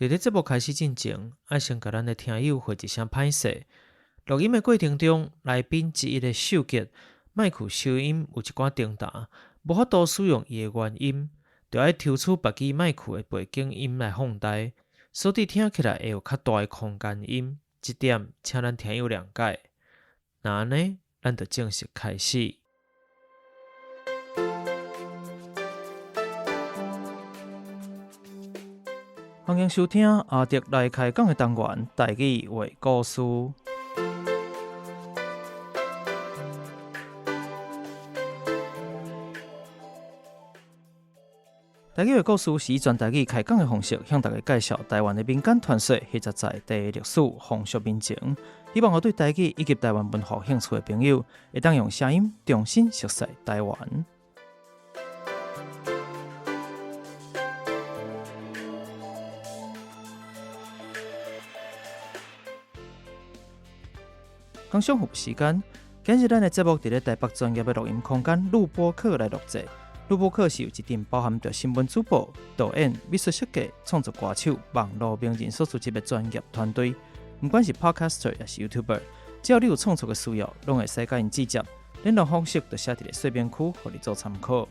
佇咧節目開始進前，愛先共咱的聽友回一聲歹勢。錄音的過程中，來賓之一的秀杰麥克收音有一寡停頓，無法度使用伊的原音，著愛抽取別支麥克的背景音來放大，所以聽起來會有較大的空間音。這點請咱聽友諒解。若按呢，咱就正式開始。歡迎收聽阿德來開講的單元《台語話故事》。台語話故事是以全台語開講的方式，向大家介紹台灣的民間傳說或者在地歷史、風俗民情。希望予對台語以及台灣文化有興趣的朋友，會當用聲音重新熟悉台灣。工商服務時間，今日咱的節目佇咧台北專業的錄音空間錄播客來錄製。錄播客是由一陣包含著新聞主播、導演、美術設計、創作歌手、網路名人所組織的專業團隊。毋管是 Podcaster 抑是 YouTuber，只要你有創作的需要，攏會使佮𪜶接觸。聯絡方式就寫佇咧說明區，予你做參考。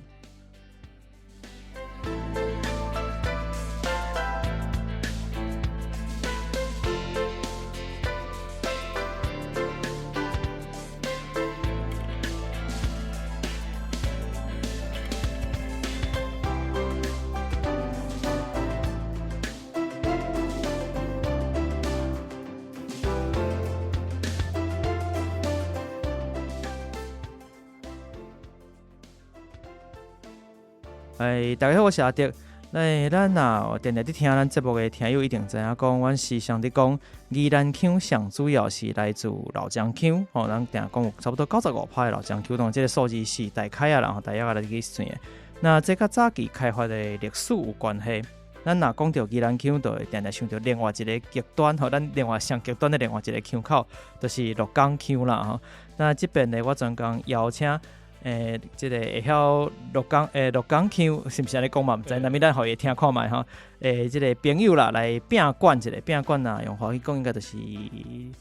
哎，大家好，我是阿德。欸，咱若定定佇聽咱節目的聽友一定知影講，阮時常佇講宜蘭腔上主要是來自老欉腔，吼，咱定講有差不多95%的老欉腔，當然這個數字是大概啊，然後大約來去算的。那這佮早期開發的歷史有關係。咱若講著宜蘭腔，就會定定想著另外一個極端，吼，咱另外上極端的另外一個腔口，就是鹿港腔啦，吼。那這邊呢，我專工邀請。這個會曉鹿港鹿港腔，是毋是按呢講嘛？毋知，那物咱予伊聽看覓吼。這個朋友啦，來拼管一下，拼管啊，用華語講應該就是，彼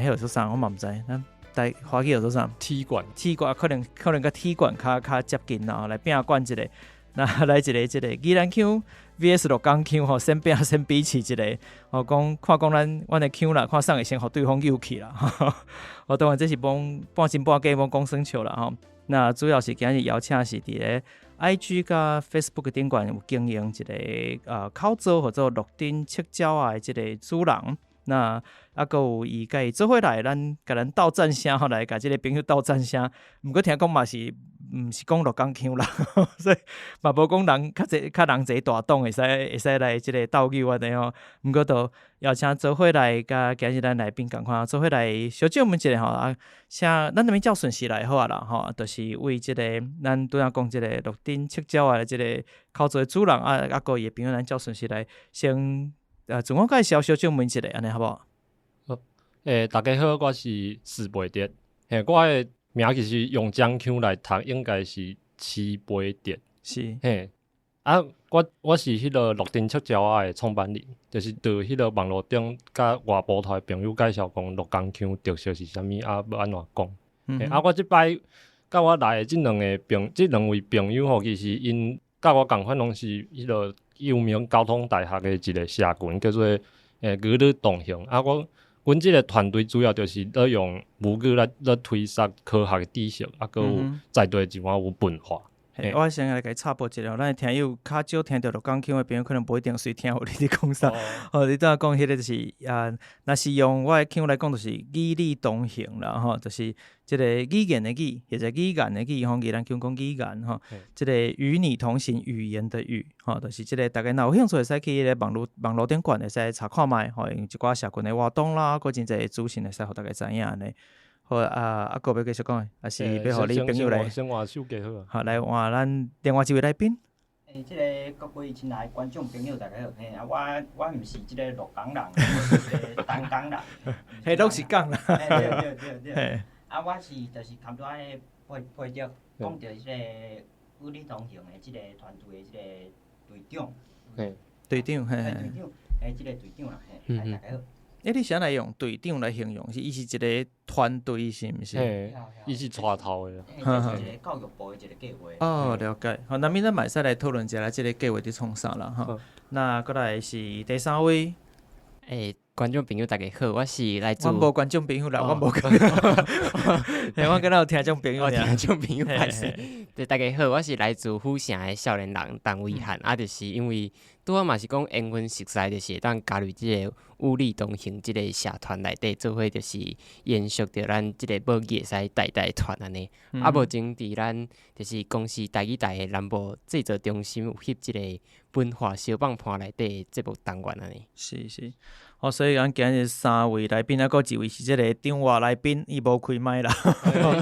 叫做啥？我嘛毋知。咱台華語叫做啥？踢館，踢館可能可能佮踢館較較接近啦。來拼管一下，那來一個這個宜蘭腔 VS 鹿港腔吼，先拼先比試一下。吼，講看講咱阮的腔啦，看啥會先予對方揪去啦。我當然這是講半真半假，罔講耍笑啦吼。那主要是今日邀請是佇咧 IG 佮 Facebook 頂懸有經營一個口座，號做鹿頂赤鳥仔的這個主人。那啊，閣有伊佮伊做伙來，咱共咱鬥讚聲吼，來共這個朋友鬥讚聲。毋過聽講嘛是毋是講鹿港腔啦，所以嘛無講人較濟較人濟大黨會使會使來這個鬥牛按呢吼。毋過都邀請做伙來，佮今日咱來賓仝款，做伙來小借問一下吼啊，請咱啥物照順序來好啊啦吼，就是為這個咱拄仔講這個鹿頂赤鳥仔的這個口座的主人啊，啊，閣伊的朋友，咱照順序來先自我介紹，小借問一下，按呢好無？好，大家好，我是施培哲，嘿，我的名其實用欉腔來讀，應該是施培哲，是，嘿。啊，我我是彼个鹿頂赤鳥仔的創辦人，就是佇彼個網路頂佮外埔頭的朋友介紹講鹿港腔特色是啥物，啊，欲按怎講。啊，我這擺佮我來的這兩个朋，這兩位朋友吼，其實𪜶佮我仝款，攏是彼个陽明交通大學的一個社群，叫做語女同行。啊，我阮這个團隊主要就是咧用母語來咧推廣科學的知識，啊，閣有在地一寡有文化。嘿，我先來共你插播一下，咱的聽友較少聽著鹿港腔的朋友，可能無一定隨聽有你佇講啥。哦，你拄仔講彼个就是，啊，若是用我的腔來講，就是語女同行啦，吼，就是這个語言的語，或者語言的語，吼，宜蘭腔講語言吼，這个與你同行語言的語，吼，就是這个大家若有興趣會使去彼个網路網路頂懸會使查看覓，吼，有一寡社群的活動啦，閣真濟資訊會使予大家知影按呢。好啊，啊，閣欲繼續講，抑是欲予你朋友來？先換手機好啊。好，來換咱另外一位來賓。欸，這个各位親愛的觀眾朋友，大家好。嘿，啊，我我毋是這个鹿港人，我是這个東港人。彼攏是港啦。嘿，對對對對。啊，我是就是含拄仔彼配配著講著這个與你同行的這个團隊的這个隊長。嘿，隊長，嘿。隊長。嘿，這個隊長啦，嘿，大家好。欸，你是按怎用隊長來形容？是伊是一個團隊，是毋是？嘿，伊是帶頭的。嘿，這是一個教育部的一個計劃。哦，了解。好，那麼咱嘛會使來討論一下這個計劃佇創啥啦，吼。那閣來是第三位。欸，觀眾朋友大家好，我是來自。阮無觀眾朋友啦，阮無。嘿，阮敢若有聽眾朋友。聽眾朋友歹勢。對，大家好，我是來自府城的少年人陳偉漢，啊，就是因為拄仔嘛是講緣分熟似，就是會當加入這個與你同行這個社團內底，做伙就是延續著咱這個母語會使代代傳按呢。啊，目前佇咱就是公視台語台的南部製作中心有翕這個文化相放伴內底的節目單元按呢。是是，哦，所以咱今日三位來賓，啊，閣一位是這個場外來賓，伊無開麥啦。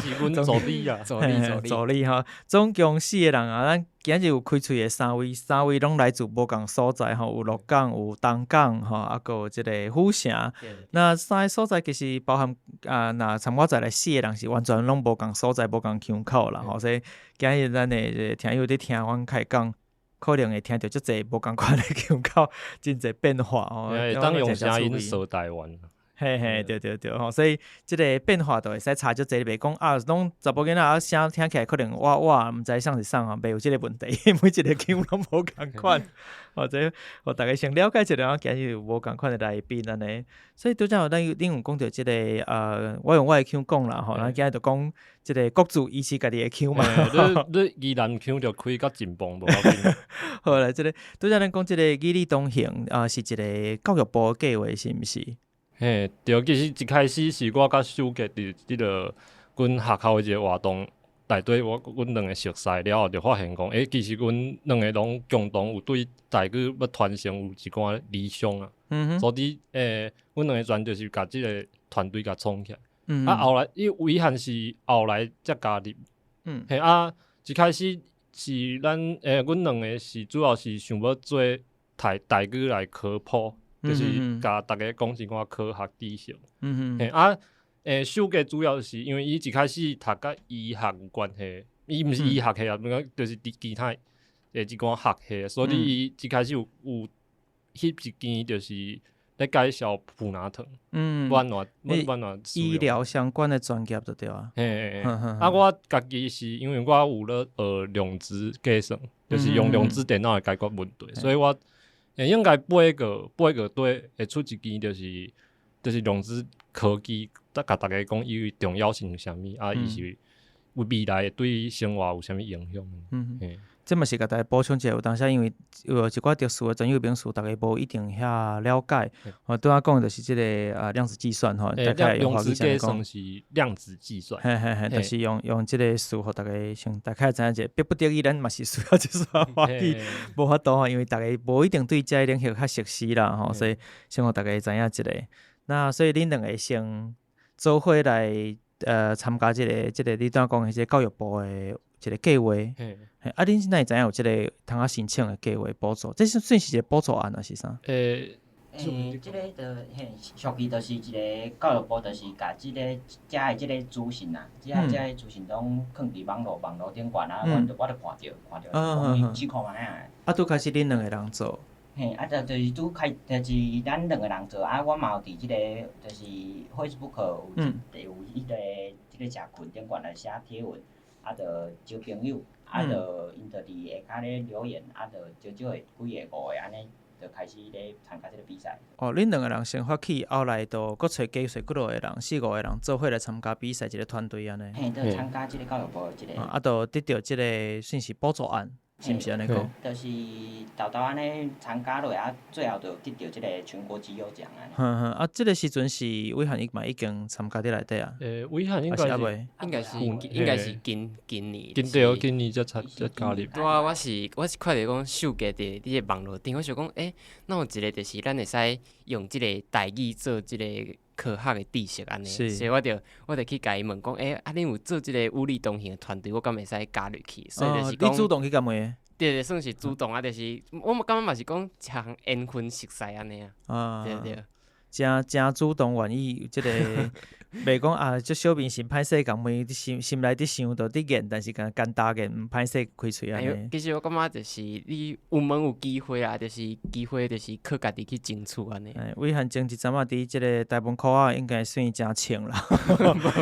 是阮助理啊，助理助理助理吼，總共四個人啊，咱今日有開喙的三位，三位攏來自無仝所在吼，有鹿港，有東港吼，啊，閣有這個府城。那三个所在其實包含啊，若參我在內四個人是完全攏無仝所在，無仝腔口啦吼，所以今日咱的這個聽友佇聽阮開講，可能會聽著足濟無仝款的腔口，真濟變化吼。會當用聲音說台灣。嘿嘿，對對對吼，所以這個變化就會使差足濟，袂講啊，攏查某囡仔啊聲聽起來可能倚倚，毋知啥是啥吼，袂有這個問題，每一個腔攏無仝款，或者予逐家先了解一下，今日有無仝款的來賓按呢。所以拄才有咱恁有講著這個我用我的腔講啦吼，咱今日就講這個各自伊是家己的腔嘛。你宜蘭腔就開甲真棒，無要緊。好來，這個拄才咱講這個與你同行啊，是一個教育部的計劃，是毋是？嘿，對，其實一開始是我佮秀傑佇這個阮學校的一個活動內底，我阮兩個熟似了後，就發現講，欸，其實阮兩個攏共同有對台語欲傳承有一寡理想啊。所以，欸，阮兩個全就是共這個團隊共創起來。啊，後來伊遺憾是後來才加入。嘿啊，一開始是咱，欸，阮兩個是主要是想欲做台台語來科普。就是共逐家講一寡科學知識。嘿啊，欸，秀傑主要是因為伊一開始讀佮醫學有關係，伊毋是醫學系啊，就是佇其他的一寡學系，所以伊一開始有有翕一間就是咧介紹普拿疼。欲按怎欲按怎醫療相關的專業就對啊。嘿，啊，我家己是因為我有咧學量子計算，就是用量子電腦來解決問題，所以我。欸，應該八個底會出一支，就是量子科技，共逐家講伊重要性是啥物，啊，伊是有未來對生活有啥物影響。這嘛是共大家補充一下，有當時因為有一寡特殊的專有名詞，逐家無一定遐了解。我拄仔講的就是這個啊量子計算吼，大概量子計算是量子計算。嘿嘿嘿，就是用這個詞，予逐家先大概知影者，逼不得已，咱嘛是需要這撮華語，無法度吼，因為逐家無一定對這個領域較熟悉啦吼，所以先予逐家知影一下。那所以恁兩個先做伙來參加這個你拄仔講的這個教育部的一個計劃。啊，恁哪會知影有這個通啊申請的計劃補助？這是算是一個補助案還是啥？欸，欸，這個就嘿，俗語就是一個教育部，就是共這個遮的這個資訊啊，遮遮的資訊攏囥佇網路頂懸啊，我就看著，講伊試看覓啊。啊，拄開始恁兩個人做？嘿，啊，就是拄開，就是咱兩個人做，啊，我嘛有佇這個就是 Facebook 有有彼個這個社群頂懸來寫貼文，啊，就招朋友，啊，就𪜶就佇下跤咧留言，啊，就少少的幾个五个按呢，就開始咧參加這個比賽。哦，恁兩個人先發起，後來就閣揣加揣幾落個人，四五個人做伙來參加比賽，一個團隊按呢。嘿，就參加這個教育部這個。啊，就得著這個算是補助案。是毋是按呢講？就是沓沓按呢參加落啊，最後就得著這個全國績優獎按呢。哼哼，啊，這個時陣是偉漢伊嘛已經參加佇內底啊？欸，偉漢應該是應該是今今年。今對，今年才參才加入。對啊，我是看著講秀傑佇佇個網路頂，我想講，欸，哪有一個就是咱會使用這個台語做這個科學的知識按呢，所以我就去共伊問講，欸，啊，恁有做這個與你同行的團隊，我敢會使加入去？所以就是講，你主動去共問？對對，算是主動啊，就是我嘛感覺嘛是講一項緣分熟似按呢啊，對對。誠誠主動願意這個，袂講啊，這小明神歹勢共問，心心內佇想著佇言，但是干焦焦言毋歹勢開喙按呢。其實我感覺就是你有問有機會啊，就是機會就是靠家己去爭取按呢。偉漢前一陣仔佇這個台文科仔應該算誠穿啦，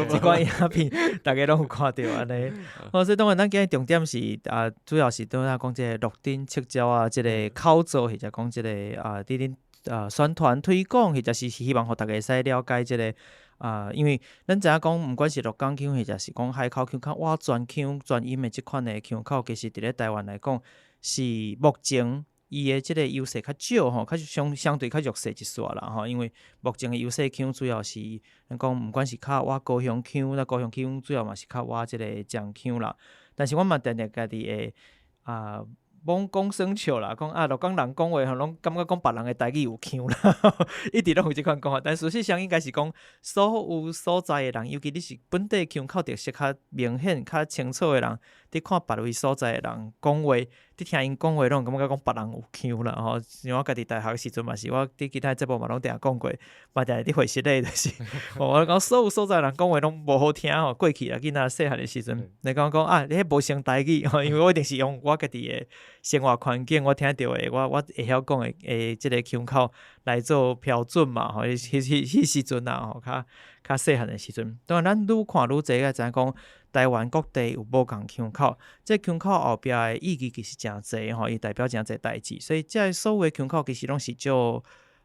這寡影片逐家攏有看著按呢。好，所以當然咱今日重點是啊，主要是拄仔講這個鹿鼎觸鳥仔，這個口座或者講這個啊，佇恁啊宣傳推廣，或者是希望予逐家會使了解這個啊，因為咱知影講，毋管是鹿港腔，或者是講海口腔，較倚全腔全音的這款的腔口，其實佇咧台灣來講是目前伊的這個優勢較少吼，較相相對較弱勢一絲啦吼。因為目前的優勢腔主要是咱講，毋管是較倚高雄腔，那高雄腔主要嘛是較倚這個漳腔啦。但是阮嘛定定家己會啊，罔講耍笑啦，講啊，鹿港人講話吼，攏感覺講別人的台語有腔啦，一直攏有這款講法。但事實上應該是講，所有所在的人，尤其你是本地腔口特色較明顯、較清楚的人，佇看別位所在的人講話，佇聽𪜶講話，攏感覺講別人有腔啦吼。像我家己大學時陣嘛是，我佇其他節目嘛攏定講過，嘛定佇會室內就是，我講所有所在人講話攏無好聽吼。過去啦，囡仔細漢的時陣，來講講啊，你彼無像台語吼，因為我一定是用我家己的生活環境，我聽著的，我會曉講的的這個腔口來做標準嘛吼。彼彼彼時陣啊吼，較較細漢的時陣，當然咱愈看愈濟，才知影講台灣各地有無仝腔口，這腔口後壁的意義其實誠濟吼，伊代表誠濟代誌，所以這所有的腔口其實攏是足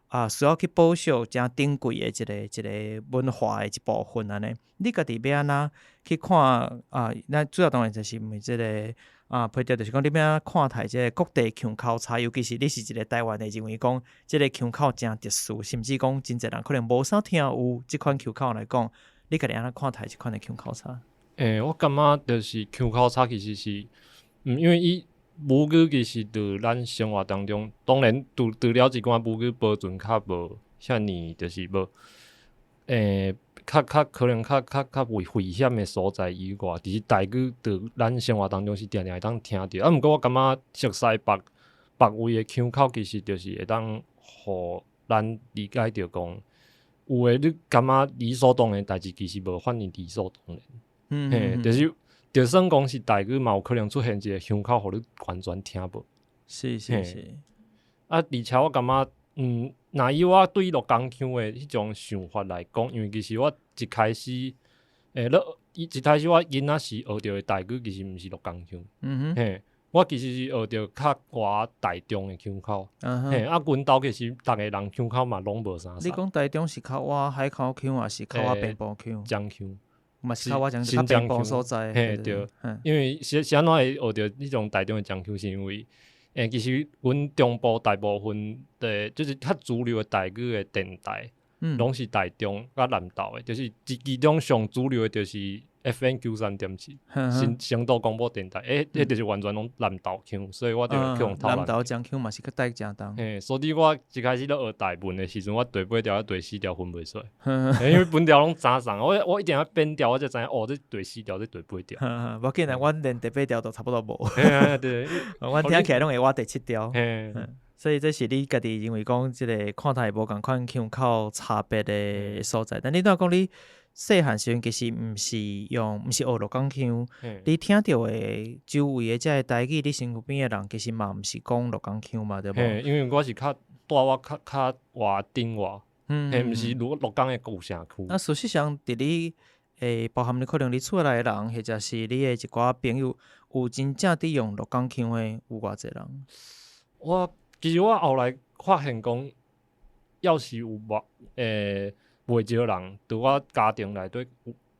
啊需要去保守誠珍貴的一個一個文化的一部分按呢。你家己欲按怎去看啊？咱主要當然就是問這個啊，批著就是講你欲按怎看待這個各地腔口差，尤其是你是一個台灣的，認為講這個腔口誠特殊，甚至講真濟人可能無啥聽有這款腔口來講，你家己按怎看待這款的腔口差？欸，我感覺就是腔口差其實是，因為伊母語其實佇咱生活當中，當然除除了一寡母語保存較無遐爾，就是無，欸，較較可能較較較危危險的所在以外，其實台語佇咱生活當中是定定會當聽著。啊，毋過我感覺熟悉別別位的腔口，其實就是會當予咱理解著講，有的你感覺理所當然的代誌，其實無反而理所當然。嘿，就是就算講是台語，嘛有可能出現一個腔口，予你完全聽無。啊，而且我感覺，若以我對鹿港腔的彼種想法來講，因為其實我一開始，欸，一開始我囡仔時學著的台語，其實毋是鹿港腔。嘿，我其實是學著較倚台中的腔口。嘿，啊，阮兜其實逐个人腔口嘛攏無相仝。你講台中是較倚海口腔，抑是較倚平埔腔？漳腔。嘛是較倚漳較平埔所在。嘿，對。因為是是按怎會學著彼種台中的漳腔，是因為，欸，其實阮中部大部分的，就是較主流的台語的電台，攏是台中佮南投的，就是其中上主流的就是 FM 93.7，新成都廣播電台，欸，彼就是完全攏南投腔，所以我就去予偷南投漳腔嘛是較台誠重。嘿，所以我一開始咧學台文的時陣，我第八調佮第四調分袂出來，因為分調攏相仝，我一定愛變調，我才知影哦，這第四調，這第八調。無要緊啦，阮連第八調都差不多無。對，阮聽起來攏會倚第七調。所以這是你家己認為講這個看待無仝款腔口差別的所在。但你拄仔講你細漢時陣其實毋是用，毋是學鹿港腔，你聽著的周圍的這個台語，你身軀邊的人其實嘛毋是講鹿港腔嘛，對無？因為我是較蹛我較較倚頂外，嘿，毋是鹿鹿港的舊城區。那事實上，佇你會包含你可能你厝內的人，或者是你的一寡朋友，有真正佇用鹿港腔的有偌濟人？我其實我後來發現講，猶是有無欸袂少人，佇我家庭內底，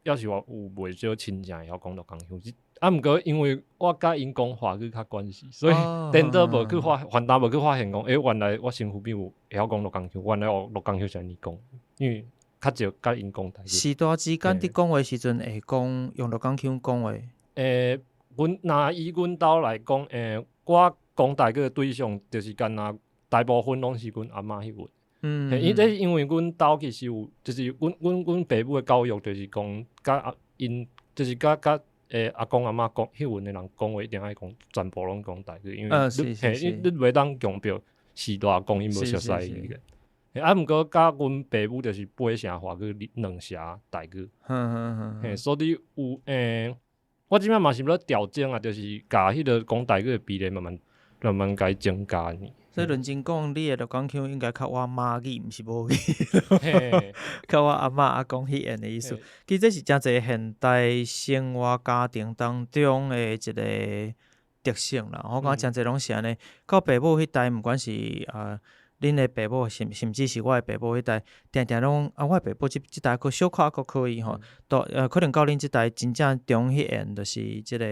猶是有袂少親戚會曉講鹿港腔。啊，毋過因為我佮𪜶講華語較慣勢，所以顛倒無去發，反倒無去發現講，欸，原來我身軀邊有會曉講鹿港腔，原來哦鹿港腔是按呢講，因為較少佮𪜶講台語。時代之間佇講話時陣會講用鹿港腔講話？欸，阮若以阮兜來講，欸，我講台語的對象就是干焦大部分攏是阮阿嬤彼陣。因這是因為阮兜其實有，就是阮阮阮爸母的教育就是講，佮阿𪜶就是佮佮阿公阿嬤講彼陣的人講話一定愛講，全部攏講台語，因為你嘿，你袂當強迫序大講𪜶無熟悉語言。啊，毋過佮阮爸母就是八成華語，兩成台語。嘿，所以有我這擺嘛是欲調整啊，就是共彼個講台語的比例慢慢慢慢共伊增加呢。所以論真講，你的鹿港腔應該較倚媽語，毋是母語，較倚阿嬤阿公彼緣的意思。其實這是誠濟現代生活家庭當中的一個特性啦。我感覺誠濟攏是按呢，到爸母彼代，毋管是恁的爸母，甚至是我的爸母彼代，定定攏啊，我的爸母這代閣小可閣可以吼，到可能到恁這代真正中彼緣，就是這個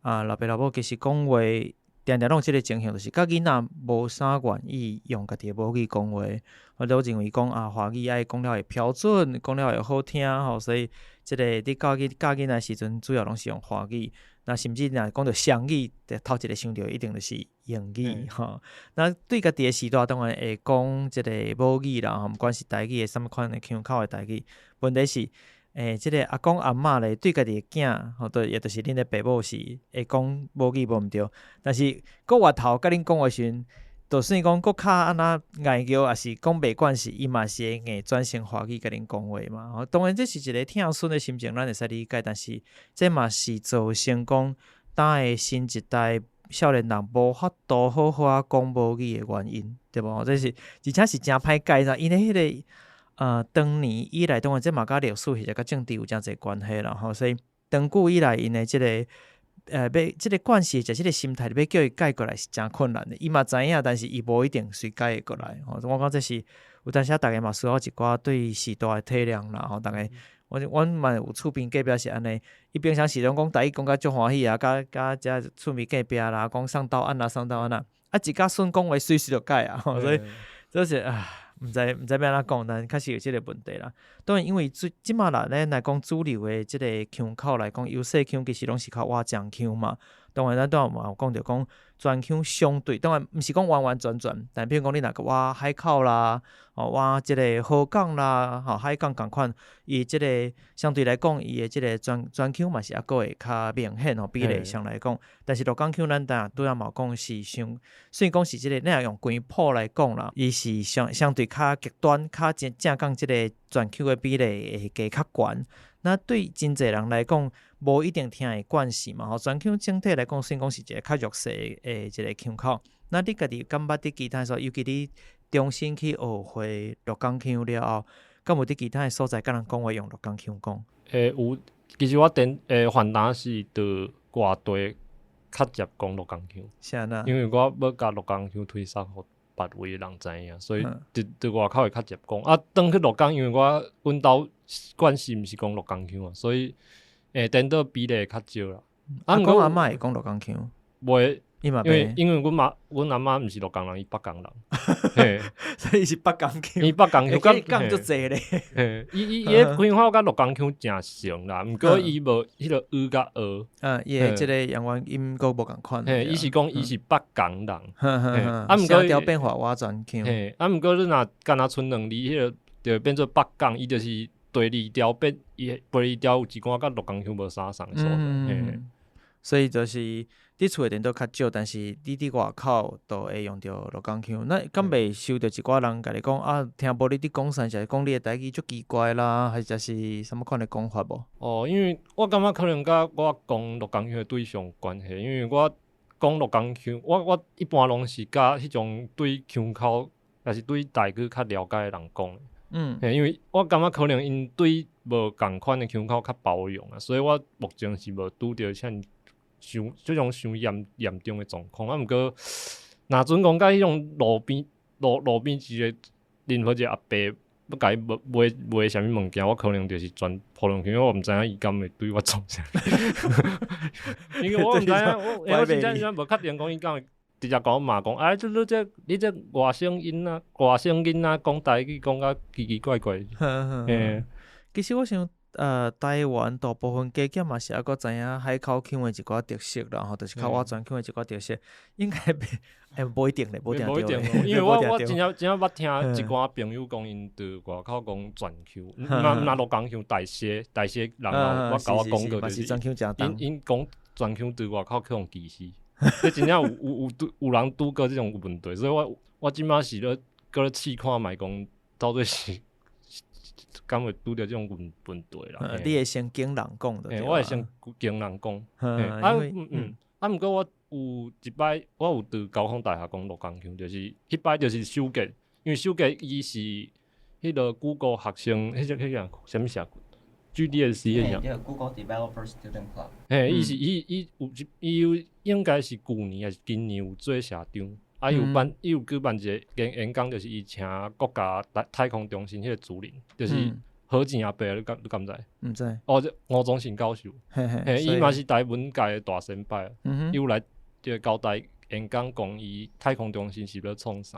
啊老爸老母其實講話。定定攏有這個情形，就是佮囡仔無啥願意用家己的母語講話，或者認為講啊華語愛講了會標準，講了會好聽吼，所以這個佇教囡仔時陣，主要攏是用華語。那甚至若講著雙語，頭一個想著一定就是英語吼。那對家己的時代，當然會講這個母語啦，吼，毋管是台語的啥物款的腔口的台語。問題是，這個阿公阿嬤咧，對家己的囝，吼，對，也就是恁的爸母是會講母語無毋對，但是閣外頭佮恁講話時陣，就算講閣較按怎礙叫，抑是講袂慣勢，伊嘛是會硬轉成華語共恁講話嘛。吼，當然這是一個疼孫的心情，咱會使理解，但是這嘛是造成講今的新一代少年人無法度好好仔講母語的原因，對無？這是而且是誠歹改，因為彼個長年以來，當然這嘛佮歷史或者佮政治有誠濟關係啦吼，所以長久以來𪜶的這個欲這個慣勢，這個心態，欲叫伊改過來是誠困難的。伊嘛知影，但是伊無一定隨改會過來。吼，我感覺這是有當時逐家嘛需要一寡對時代的體諒啦。吼，逐家，阮嘛有厝邊隔壁是按呢，伊平常時攏講台語講甲足歡喜啊，佮佮遮厝邊隔壁啦，講送到按怎送到按怎，啊一佮孫講話隨時就改啊，所以這是啊，毋知欲按怎講，但確實有這個問題啦。當然，因為這這馬啦，咱來講主流的這個腔口來講，優勢腔其實攏是較倚漳腔嘛。當然，咱拄仔嘛有講著講泉腔相對，當然毋是講完完全全，但比如講你若倚海口啦，吼倚這個河港啦，吼海港仝款，伊這個相對來講，伊的這個泉腔嘛是猶閣會較明顯吼，比例上來講。但是鹿港腔咱當拄仔嘛有講是相，雖然講是這個，咱若用光譜來講啦，伊是相對較極端，較正正講這個泉腔的比例會加較懸。那對真濟人來講，無一定聽會慣勢嘛吼。泉腔整體來講，算講是一個較弱勢的一個腔口。那你家己感覺佇其他所，尤其你重新去學會鹿港腔了後，敢有佇其他的所在佮人講話用鹿港腔講？有，其實我頂番當時佇外地較捷講鹿港腔，是按怎？因為我欲共鹿港腔推捒予別位的人知影，所以佇外口會較捷講。啊，轉去鹿港，因為我阮兜慣勢毋是講鹿港腔啊，所以顛倒比例較少啦。阿公阿嬤會講鹿港腔？袂，因為阮阿嬤毋是鹿港人，伊北港人，嘿，所以是北港腔。伊北港腔，講足濟咧。嘿，伊的規劃佮鹿港腔誠像啦，毋過伊無彼個 ㄜ 佮 ㅏ。伊的這個陽彎音閣無仝款。嘿，伊是講伊是北港人。啊，毋過調變化倚泉腔。嘿，啊，毋過你若敢若賰兩字，彼個就會變做北港，伊就是第二調變，伊第二調有一寡佮鹿港腔無相仝的所在。嘿，所以就是佇厝內顛倒較少，但是你佇外口都會用著鹿港腔。那敢袂受著一寡人共你講啊？聽無你佇講啥，是講你的台語足奇怪啦，還是是啥物款的講法無？哦，因為我感覺可能佮我講鹿港腔的對象關係，因為我講鹿港腔，我一般攏是佮彼種對腔口，抑是對台語較了解的人講。因為我感覺可能𪜶對無仝款的腔口較包容啊，所以我目前是無拄著啥傷這種傷嚴重的狀況。啊，毋過若準講佮彼種路邊一個任何一個阿伯欲共伊買啥物物件，我可能就是全普通腔，因為我毋知影伊敢會對我創啥。因為我毋知影，我真正無確定講伊敢會直接共我罵講，啊，這你這外省囡仔，外省囡仔講台語講甲奇奇怪怪。嘿，其實我想，台灣大部分加減嘛是猶閣知影海口腔的一寡特色啦，吼，就是較倚泉腔的一寡特色，應該無一定咧，無一定對。因為我真正真正捌聽一寡朋友講，𪜶佇外口講泉腔，毋若鹿港腔大細大細人我共我講過就是，𪜶講泉腔佇外口去予歧視，這真正有人拄過這種問題，所以我這擺是咧閣咧試看覓講。到底是敢會拄著這種問題啦。你會先經人講的。我會先經人講。啊，啊，毋過我有一擺，我有佇交通大學講鹿港腔，就是彼擺就是首傑，因為首傑伊是彼个 Google 學生，彼個啥物社群 GDSC 彼個。Google Developer Student Club。嘿，伊是伊伊有一伊有應該是舊年抑是今年有做社長，啊，伊有辦伊有舉辦一個演講，就是伊請國家太空中心彼個主任，就是何健阿伯，你敢知？毋知。哦，這吳宗信教授，嘿，伊嘛是台文界的大先輩，伊有來這個交大演講，講伊太空中心是欲創啥。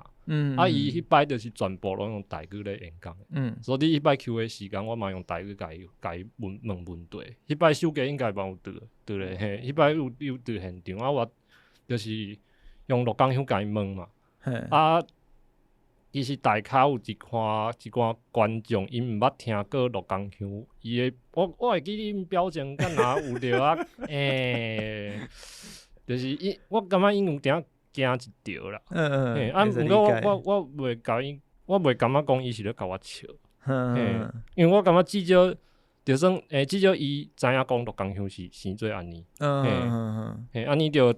啊，伊彼擺就是全部攏用台語咧演講。所以彼擺 Q&A 時間，我嘛用台語共伊共伊問問題。彼擺手機應該嘛有佇咧，嘿，彼擺有佇現場，啊，我就是用鹿港腔共伊問嘛。啊，其實台跤有一寡觀眾，𪜶毋捌聽過鹿港腔，伊的我會記得𪜶表情敢若有著啊，就是伊，我感覺𪜶有點仔驚一著啦。啊，毋過我袂共伊，我袂感覺講伊是咧共我笑。因為我感覺至少，就算至少伊知影講鹿港腔是生做按呢。嘿，按呢就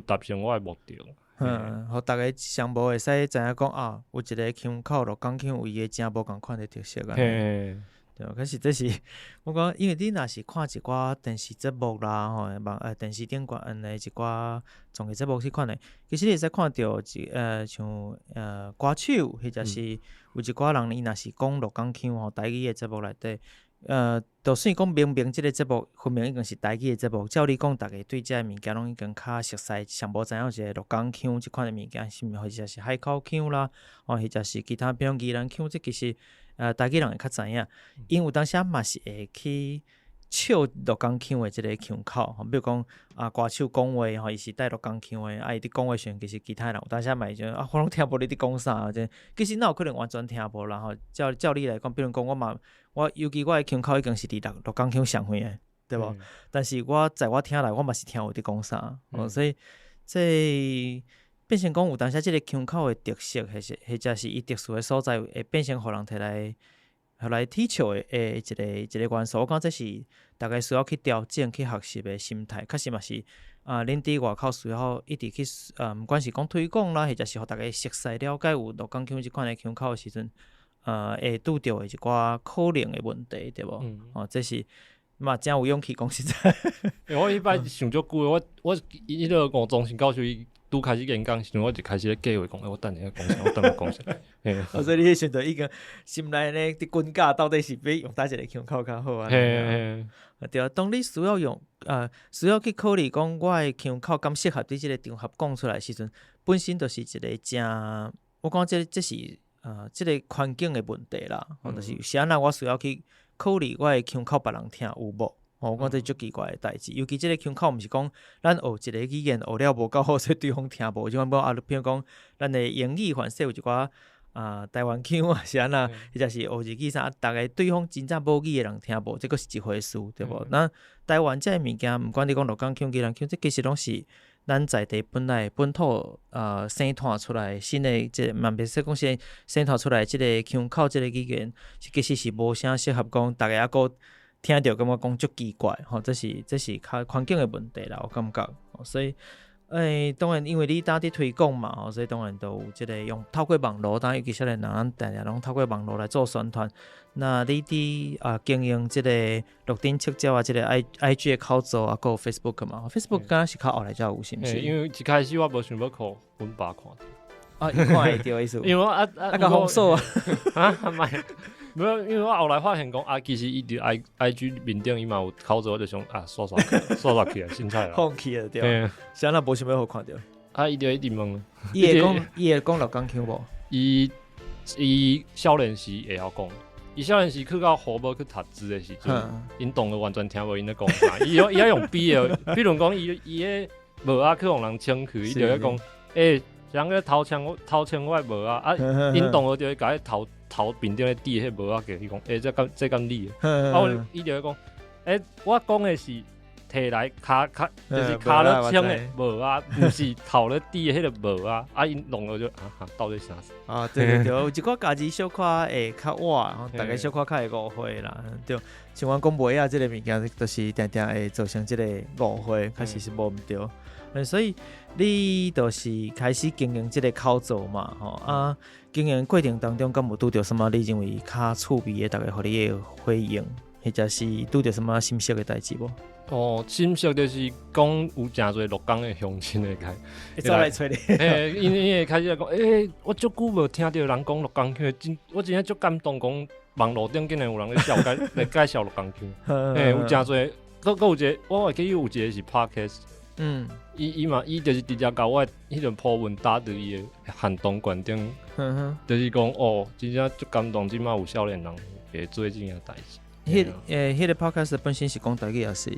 達成我的目的。嗯，予逐家上無會使知影講啊，有一个腔口鹿港腔有伊个誠無仝款的特色啊。對，可是這是我講，因為你若是看一寡電視節目啦，吼，網電視頂懸的一寡綜藝節目彼款的，其實你會使看著像歌手，或者是有一寡人伊若是講鹿港腔吼，台語的節目內底，就算講明明這个節目分明已經是台語的節目，照理講，逐家對這个物件攏已經較熟悉，上無知影有一个鹿港腔這款的物件，是毋是或者是海口腔啦，吼，或者是其他比如宜蘭腔，這其實台語人會較知影，𪜶有當時嘛是會去笑鹿港腔的這个腔口，吼，比如講啊，歌手講話吼，伊是帶鹿港腔的，啊，伊佇講話時陣，其實其他人有當時嘛會種啊，我攏聽無你佇講啥，這其實哪有可能完全聽無啦吼？照理來講，比如講我嘛，我尤其我的腔口已經是佇鹿港腔上遠的，對無？但是我在我聽來，我嘛是聽有佇講啥，哦，所以這變成講有當時這个腔口的特色，或者是伊特殊的所在，會變成予人提來，予來取笑的一個元素。我感覺這是逐家需要去調整、去學習的心態。確實嘛是啊，恁佇外口需要一直去毋管是講推廣啦，或者是予逐家熟悉了解有鹿港腔這款的腔口的時陣，會拄著的一寡可能的問題，對無？哦，這是嘛誠有勇氣講實在。欸，我彼擺想足久的，我彼个吳宗信教授伊拄開始演講時陣，我就開始咧計劃講，欸，我等下欲講啥，我等下講啥。嘿。哦，所以你彼時陣已經心內咧佇滾架，到底是欲用佗一个腔口較好啊？嘿。對啊，當你需要去考慮講我的腔口敢適合佇這个場合講出來的時陣，本身就是一个誠，我感覺這是這个環境的問題啦。吼，就是是按怎我需要去考慮我的腔口別人聽有無？吼，我感覺這足奇怪的代誌。尤其這个腔口毋是講咱學一个語言學了無夠好，所以對方聽無。就講啊，比如講咱的英語凡勢有一寡啊台灣腔啊是按怎，或者是學日語啥，逐家對方真正母語的人聽無，這閣是一回事，對無？那台灣這个物件，毋管你講鹿港腔、宜蘭腔，這其實攏是咱在地本來本土生湠出來新的這個，嘛袂使講是生湠出來這个腔口，這个語言，是其實是無啥適合講，逐家猶閣聽著感覺講足奇怪，吼，這是較環境的問題啦，我感覺。所以，當然因為你當佇推廣嘛，吼，所以當然都有這个用透過網路，當尤其少年人，咱定定攏透過網路來做宣傳。那你佇啊經營這个鹿頂觸鳥啊，這个 IG 的口座啊，閣有 Facebook 嘛？Facebook 敢若是較後來才有，是毋是？因為一開始我無想欲予阮爸看。啊，伊看會著意思。因為我啊啊，共封鎖啊。啊，毋是，無，因為我後來發現講啊，其實伊佇 IG 面頂伊嘛有口座，我就想啊，刷刷刷刷起來，凊彩啦。放棄了對。是按怎無想欲予看著？啊，伊就一直問。伊會講鹿港腔無？伊少年時會曉講，伊少年時去到湖尾去讀書的時陣，𪜶當然完全聽無𪜶咧講啥，伊伊愛用比的，比如講伊伊的帽仔去予人搶去，伊就會講，欸，人咧偷搶我的帽仔，啊，𪜶當然就會共彼頭頭面頂咧滴彼帽仔過去講，欸，這敢你的？啊，伊就會講，欸，我講的是提來跤跤，就是跤咧穿的帽仔，毋是頭咧戴的彼个帽仔，啊𪜶弄了就啊哈，到底啥？啊，對對對，有一寡家己小可會較倚，逐家小可較會誤會啦。對，像阮講帽仔這个物件，就是定定會造成這个誤會，確實是無毋對。所以你就是開始經營這个口座嘛，吼啊，經營過程當中，敢有拄著啥物你認為較趣味的，逐家予你的回應，或者是拄著啥物心色的代誌無？哦，心色就是講有誠濟鹿港的鄉親會開，會走來揣你。嘿，𪜶會開始來講，欸，我足久無聽著人講鹿港腔，真，我真正足感動，講網路頂竟然有人咧紹介來介紹鹿港腔。嘿，有誠濟，閣有一個，我會記有一個是 Podcast，伊嘛，伊就是直接共我彼陣 po 文打佇伊的限動群頂，就是講哦，真正足感動，這馬有少年人會做這件代誌。彼個 podcast 本身是講台語抑是？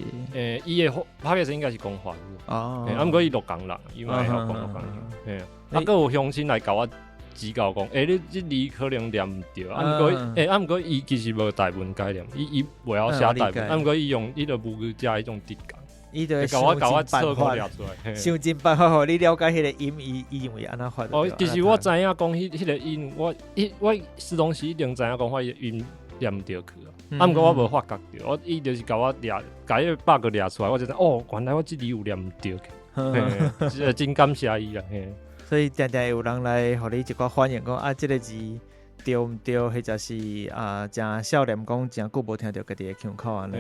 伊的 podcast 應該是講華語。哦。啊，毋過伊鹿港人，伊嘛會曉講鹿港腔。嘿，啊，閣有鄉親來共我指教講，欸，你這字可能念毋對。啊，毋過，欸，啊，毋過伊其實無台文概念，伊袂曉寫台文。啊，毋過伊用彼个母語者彼種直覺。伊就共我錯誤掠出來，想盡辦法予你了解彼個音，伊認為按怎發。哦，其實我知影講彼個音，我時當時一定知影講我彼个音念毋對去啊。啊，毋過我無發覺著，我伊就是共我掠，共彼個 bug 掠出來，我就知哦，原來我這字有念毋對去，嘿，真感謝伊啊，嘿。所以定定會有人來予你一寡反應，講啊，這个字對毋對，或者是啊，誠少年講誠久無聽著家己的腔口按呢。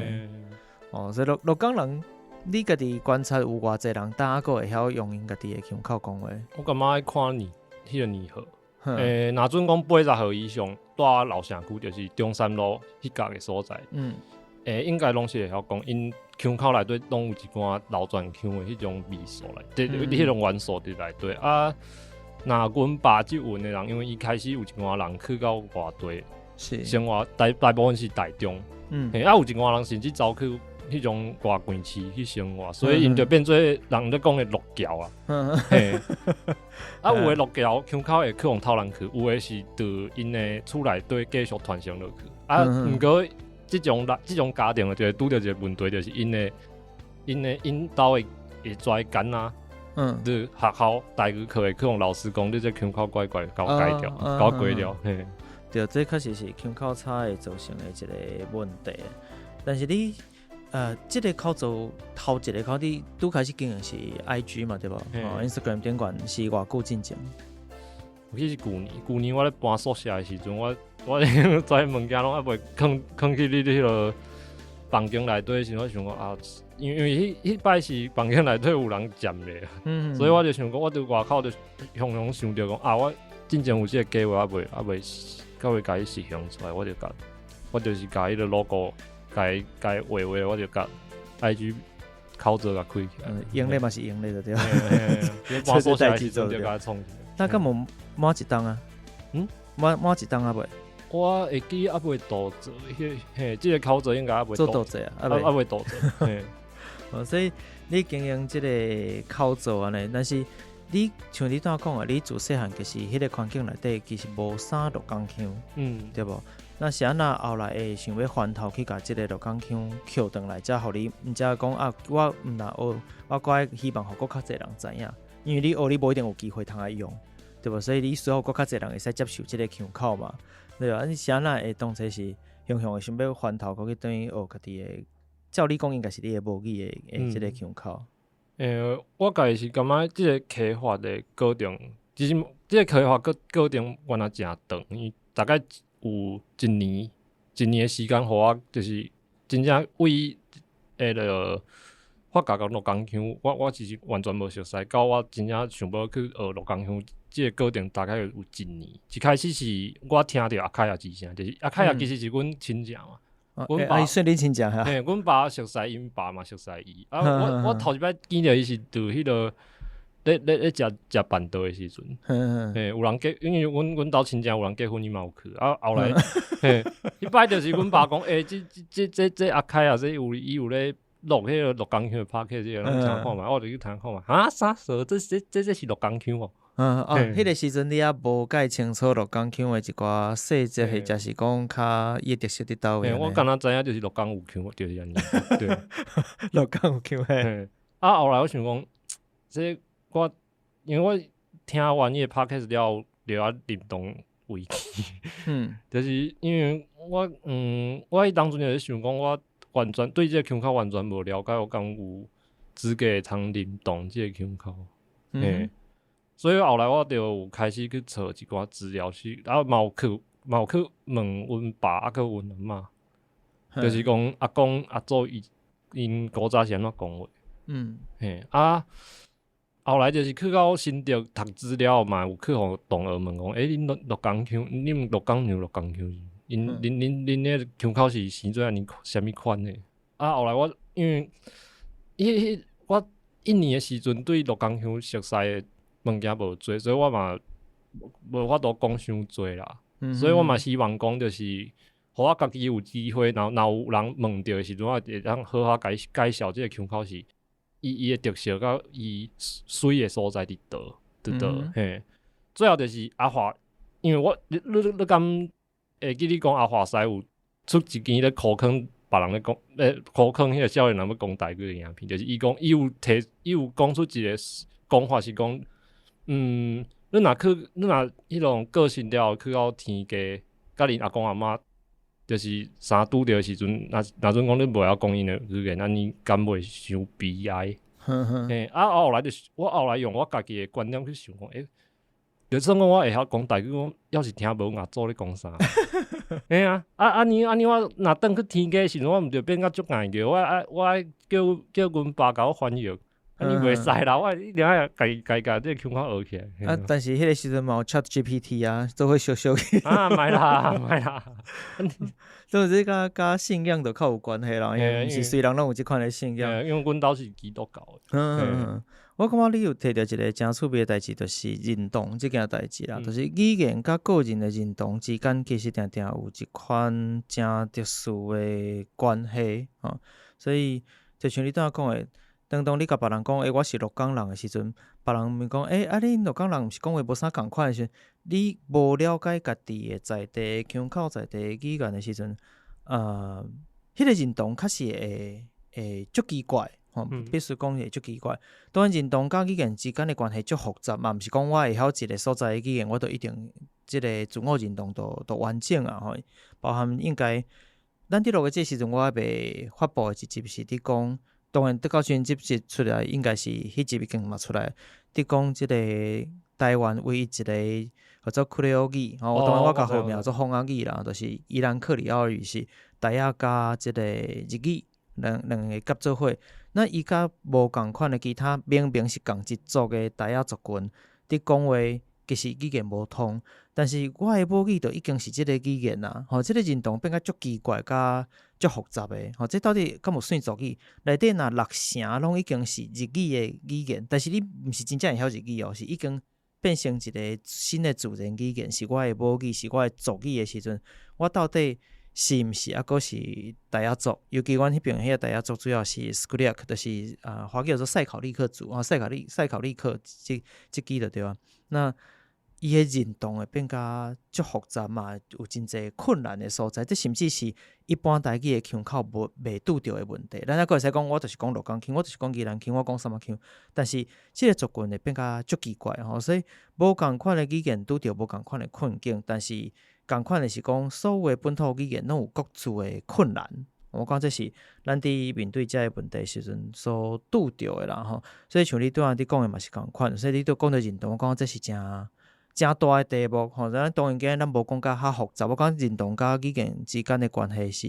哦，所以鹿港人，你家己觀察有偌濟人，膽閣會曉用𪜶家己的腔口講話？我感覺愛看年，彼個年號。欸，若準講80歲以上，住老城區，就是中山路彼角的所在。欸，應該攏是會曉講，𪜶腔口內底攏有一寡流傳腔的彼種味素內底，彼種元素佇內底。啊，若阮爸這份的人，因為伊開始有一寡人去到外地生活，大部分是台中。嘿，啊，有一寡人甚至走去彼種外縣市去生活，所以𪜶就變做人咧講的鹿僑啊。嘿，啊，有的鹿僑腔口會去予偷人去，有的是佇𪜶的厝內底繼續傳承落去。啊，毋過這種人，這種家庭就會拄著一個問題，就是𪜶兜的會跩囡仔，佇學校台語課會去予老師講，你這腔口怪怪，共我改掉，共我改掉。嘿，對，這確實是腔口差會造成的一個問題。但是你。這个口座頭一个口你拄開始經營是 IG 嘛，對無？哦，Instagram 頂懸是偌久進前？我記是舊年，舊年我咧搬宿舍的時陣，我跩物件攏猶未囥囥去你彼个房間內底時，我想講啊，因為彼擺是房間內底有人佔咧，所以我就想講，我佇外口就雄雄想著講啊，我進前有這个計劃，猶未共伊實行出來，我就共我就是共彼个 logo。共共畫畫，我就共 IG 口座共開起來。用咧嘛是用咧就對。搬宿舍時陣就共創起來。那敢無滿一冬啊？滿一冬猶未？我會記猶未杜做，彼，這个口座應該猶未做杜做啊？猶未杜做。哦，所以你經營這个口座按呢，但是你像你拄仔講的，你自細漢其實彼个環境內底其實無啥鹿港腔，對無？那是按怎後來會想欲翻頭去共這个鹿港腔抾轉來，才予你毋才講啊，我毋若學，我閣愛希望予閣較濟人知影，因為你學你無一定有機會通來用，對無？所以你需要閣較濟人會使接受這个腔口嘛，對吧？你是按怎會當初是雄雄會想欲翻頭閣去轉去學家己的？照你講，應該是你的母語的這个腔口。欸，我家己是感覺這个開發的過程，其實這个開發過程原來誠長，因為大概有一年，一年的時間，予我就是真正為彼个發覺講鹿港腔，我其實完全無熟似，到我真正想欲去學鹿港腔，這个過程大概有一年。一開始是我聽著阿凱仔之聲，就是阿凱仔其實是阮親戚嘛。阮爸算恁親戚哈？嘿，阮爸熟似𪜶爸嘛熟似伊。啊，我頭一擺見著伊是佇彼个咧食食辦桌的時陣，嘿，有人結，因為阮兜親戚有人結婚，伊嘛有去。啊，後來，嘿，彼擺就是阮爸講，欸，這阿凱啊，這有伊有咧錄彼个鹿港腔的 podcast，這個攏聽看覓，我就去聽看覓。啊，啥說？這是鹿港腔哦。嗯哦，彼个時陣你猶無蓋清楚鹿港腔的一寡細節，或者是講較伊的特色佇佗位。我敢若知影就是鹿港有腔，就是按呢。對，鹿港有腔嘿。啊，後來我想講，這我因為我聽完伊的 podcast 了後，就愛認同危機。就是因為我彼當陣就是想講，我完全對這个腔口完全無了解，我敢有資格會通認同這个腔口。所以後來我就有開始去查一寡資料，是啊，嘛有去問阮爸，啊，閣阮阿嬤，就是講阿公阿祖伊𪜶古早是按怎講話。嘿，啊，後來就是去到新竹讀資料嘛，有去予同學問講，欸，恁鹿港腔，恁鹿港娘鹿港腔，𪜶恁彼腔口是生做按呢啥物款的？啊，後來我因為彼彼我一年的時陣對鹿港腔熟似的物件無濟，所以我嘛無法度講傷濟啦。所以我嘛希望講就是，予我家己有機會，若有人問著的時陣，我會當好好介紹這个腔口是伊的特色佮伊媠的所在佇佗佇佗嘿。最後就是阿華，因為我你敢會記你講阿華西有出一支咧苦勸別人咧講，咧苦勸彼个少年人欲講台語的影片，就是伊講伊有提伊有講出一個講法是講，你若彼種個性了後去到天家，佮恁阿公阿嬤，就是相拄著的時陣，若陣講你袂曉講𪜶的語言，按呢敢袂傷悲哀？嘿，啊後來就是我後來用我家己的觀點去想講，欸，就算講我會曉講台語，我猶是聽無阮阿祖咧講啥。嘿啊，啊按呢我若轉去天家的時陣，我毋著變甲足硬叫，我愛叫阮爸共我翻譯。按呢袂使啦，我一定愛家己共這个腔口學起來。啊，但是彼个時陣嘛有 ChatGPT 啊，做伙相相去。啊，莫啦，莫啦。所以這佮信仰就較有關係啦，因為毋是隨人攏有這款的信仰。因為阮兜是基督教的。我感覺你有提著一个誠趣味的代誌，就是認同這件代誌啦，就是語言佮個人的認同之間，其實定定有一款誠特殊的關係吼。所以就像你拄仔講的，當你共別人講，欸，我是鹿港人的時陣，別人問講，欸，啊恁鹿港人毋是講話無啥仝款的時陣，你無了解家己的在地腔口、在地語言的時陣，彼个認同確實會足奇怪，吼，必須講會足奇怪。當然認同佮語言之間的關係足複雜嘛，毋是講我會曉一个所在的語言，我就一定這个自我認同就完整啊，吼。包含應該，咱佇錄的這時陣，我猶未發布的一集是佇講。當然，得到時陣這集出來，應該是彼集已經嘛出來。佇講這個台灣唯一一個叫做克里奧語，吼，當然我共號名做風仔語啦，就是宜蘭克里奧語是台仔佮這个日語兩個夾做伙。那伊佮無仝款的其他明明是仝一族的台仔族群，佇講話其實語言無通，但是我的母語就已經是這个語言啊，吼，這个認同變甲足奇怪，佮足複雜的，吼，這到底敢有算族語？內底若六成攏已經是日語的語言，但是你毋是真正會曉日語哦，是已經變成一个新的自然語言，是我的母語，是我的族語的時陣，我到底是毋是猶閣是台仔族？尤其阮彼爿彼个台仔族主要是 Squliq，就是啊，華語叫做賽考利克族啊，賽考利克這支就對啊。那伊的認同會變甲足複雜嘛，有真濟困難的所在，這甚至是一般台語的腔口無袂拄著的問題。咱猶閣會使講，我就是講鹿港腔，我就是講宜蘭腔，我講啥物腔，但是這个族群會變甲足奇怪吼，所以無仝款的語言拄著無仝款的困境，但是仝款的是講，所有的本土語言攏有各自的困難。我感覺這是咱佇面對這个問題時陣所拄著的啦吼。所以像你拄仔佇講的嘛是仝款，所以你拄講著認同，我感覺這是誠誠大的題目吼。咱當然今日咱無講甲較複雜，我感覺認同佮語言之間的關係是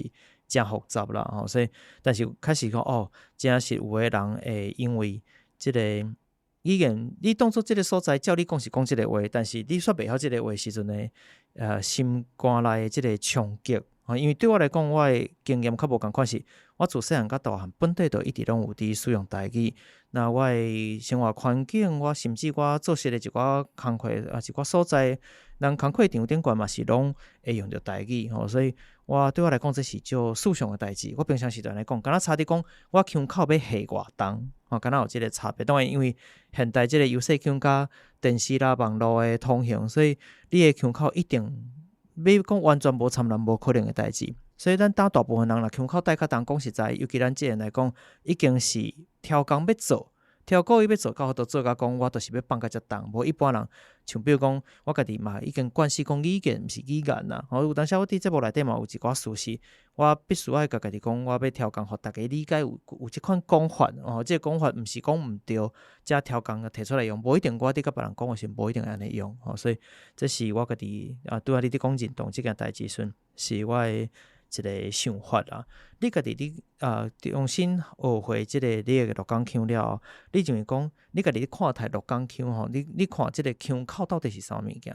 誠複雜啦吼。所以，但是確實講哦，真是有的人會因為這个語言，你當做這个所在照你講是講這个話，但是你煞袂曉這个話時陣呢，心肝內的這个衝擊。吼，因為對我來講，我的經驗較無仝款是，我自細漢到大漢本底就一直攏有佇使用台語。那我的生活環境，我甚至我做事的一寡工課啊，一寡所在，人工課場頂懸嘛是攏會用著台語吼，所以我對我來講，這是足日常的代誌。我平常時陣來講，敢若差佇講我腔口欲下偌重，吼，敢若有這個差別。當然，因為現代這個遊戲腔佮電視啦、網路的通行，所以你的腔口一定欲講完全無摻人無可能的代誌。所以咱當大部分人若腔口帶較重，講實在，尤其咱這個來講，已經是超工欲做，超故意欲做到，都做甲講，我就是欲放甲遮重。無一般人，像比如講，我家己嘛已經慣勢講語言，毋是語言啦。吼，有當時我佇節目內底嘛有一寡事實，我必須愛共家己講，我欲超工，予逐家理解有有這款講法。哦，這個講法毋是講毋對，才超工提出來用，無一定我佇佮別人講的時陣，無一定會按呢用。吼，所以這是我家己啊，拄仔你佇講認同這件代誌時陣，是我的一個想法啦。你家己你啊重新學會這個你的鹿港腔了後，你認為講你家己咧看待鹿港腔吼，你你看這個腔口到底是啥物件？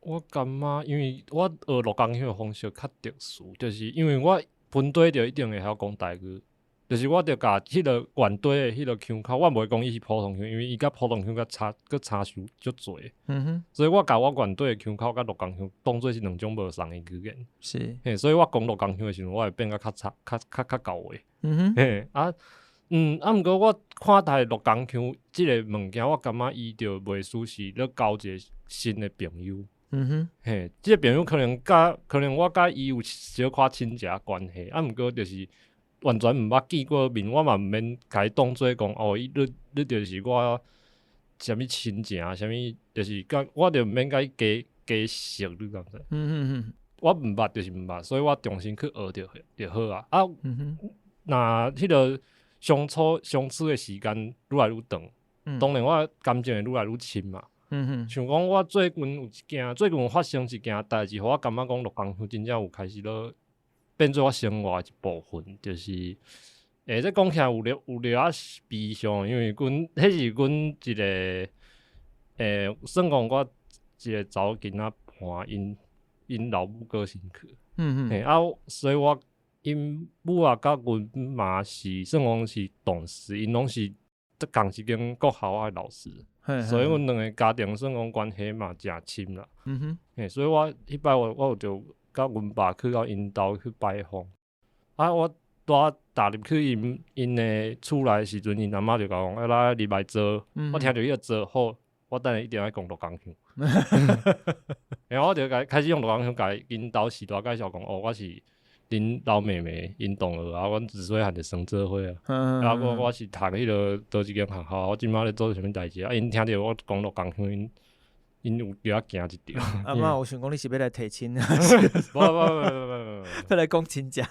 我感覺，因為我學鹿港腔的方式較特殊，就是因為我本底就一定會曉講台語，就是我著共彼個原底的彼個腔口，我毋會講伊是普通腔，因為伊佮普通腔較差，閣差傷足濟。所以我共我原底的腔口佮鹿港腔當做是兩種無仝的語言。嘿，所以我講鹿港腔的時陣，我會變甲較差、較較較厚話。嘿，啊，啊，毋過我看待鹿港腔這個物件，我感覺伊就袂輸是咧交一個新的朋友。嘿，這個朋友可能佮可能我佮伊有小可親情關係，啊，毋過就是完全毋捌見過面，我嘛毋免共伊當做講哦，伊你你就是我啥物親情，啥物就是佮我就毋免共伊加加熟，你敢知？我毋捌就是毋捌，所以我重新去學就好啊。啊，若彼個相處相處的時間愈來愈長，當然我感情會愈來愈深嘛。像講我最近有一件，最近有發生一件代誌，予我感覺講鹿港腔真正有開始咧變做我生活的一部分，就是，這講起來有掠仔悲傷，因為阮彼是阮一個，算講我一個查某囡仔伴𪜶𪜶老母過身去。嘿，啊，所以我𪜶母仔佮阮媽是算講是同事，𪜶攏是仝一間國校的老師，所以阮兩个家庭算講關係嘛誠深啦。嘿，所以我彼擺我有著佮阮爸去到𪜶兜去拜訪，啊，我拄仔踏入去𪜶𪜶的厝內時陣，𪜶阿媽就共我講，啊來入來坐，我聽著彼个坐好，我等下一定愛講鹿港腔。然後我就開始用鹿港腔共𪜶兜序大介紹講，哦，我是恁老妹妹𪜶同學啊，阮自細漢就耍做伙啊。啊，我我是讀彼个佗一間學校，我這馬咧做啥物代誌啊？𪜶聽著我講鹿港腔，𪜶𪜶有著仔驚一跳。阿媽有想講你是欲來提親，無無無無無無，欲來講親情。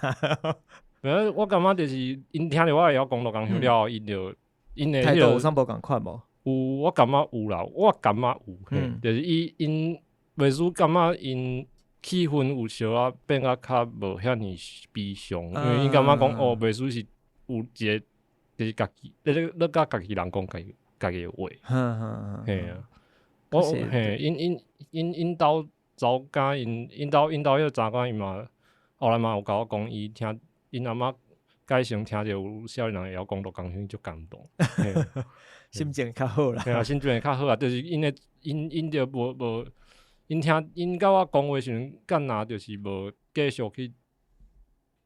無，我感覺就是𪜶聽著我會曉講鹿港腔了後，𪜶就𪜶的態度有啥無仝款無？有，我感覺有啦，我感覺有，嘿，就是伊𪜶袂輸感覺𪜶氣氛有小可變甲較無遐爾悲傷，因為𪜶感覺講哦，袂輸是有一個就是家己，咧咧佮家己人講家己家己的話，嘿啊，我嘿，𪜶𪜶𪜶𪜶兜查某囝，𪜶𪜶兜𪜶兜彼個查某囝，伊嘛後來嘛有共我講，伊聽𪜶阿媽改成聽著有少年人會曉講鹿港腔，足感動，心情較好啦。嘿啊，心情會較好啊，就是𪜶的𪜶𪜶著無無，𪜶聽𪜶佮我講話時陣，敢若就是無繼續去，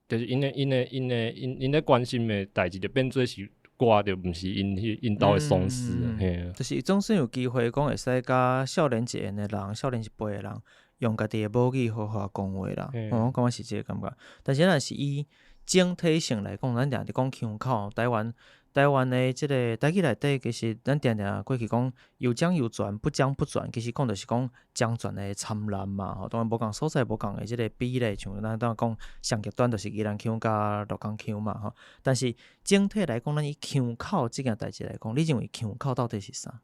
就是𪜶的𪜶的𪜶的𪜶𪜶咧關心的代誌，就變做是我，就毋是𪜶彼𪜶兜的喪事啊，嘿啊。就是總算有機會講會使佮少年一緣的人，少年一輩的人，用家己的母語好好講話啦。我感覺是這個感覺。但是若是以整體性來講，咱定定講腔口，台灣台灣的這個台語內底，其實咱定定過去講有江有泉，不江不泉，其實講就是講江泉的摻濫嘛吼。當然無仝所在，無仝的這個比例，像咱當講上極端就是宜蘭腔佮鹿港腔嘛吼。但是整體來講，咱以腔口這件代誌來講，你認為腔口到底是啥？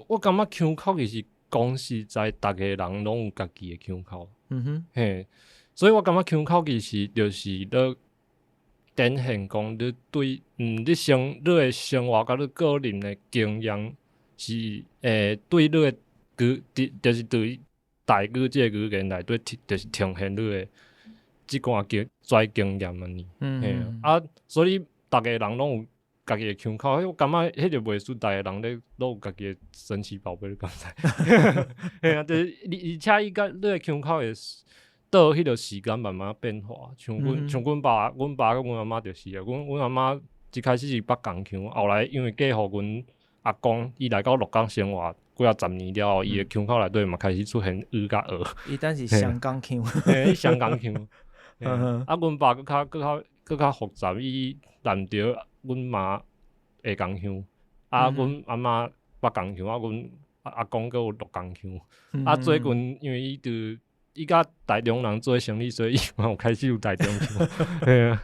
我感覺腔口其實講實在，逐个人攏有家己的腔口。嘿，所以我感覺腔口其實就是咧展現講你對你的生活佮你個人的經驗是對你的語，就是對台語這个語言內底，就是呈現你的這寡經跩經驗按呢。嘿啊，所以逐个人攏有家己的腔口，我感覺彼個袂輸，逐個人咧攏有家己的神奇寶貝，你敢知？嘿啊，就是而且伊佮你的腔口會到彼個時間慢慢變化。像阮像阮爸，阮爸佮阮阿嬤就是啊。阮阿嬤一開始是北港腔，後來因為嫁予阮阿公，伊來到鹿港生活幾仔十年了後，伊的腔口內底嘛開始出現 ㄩ 佮 ㅏ。伊等是香港腔。嘿，香港腔。啊，阮爸閣較閣較閣較複雜，伊南投阮媽下港腔，啊，阮阿嬤北港腔，啊，阮阿公閣有鹿港腔。啊，最近因為伊就伊佮台中人做生意，所以伊嘛有開始有台中腔。嘿啊。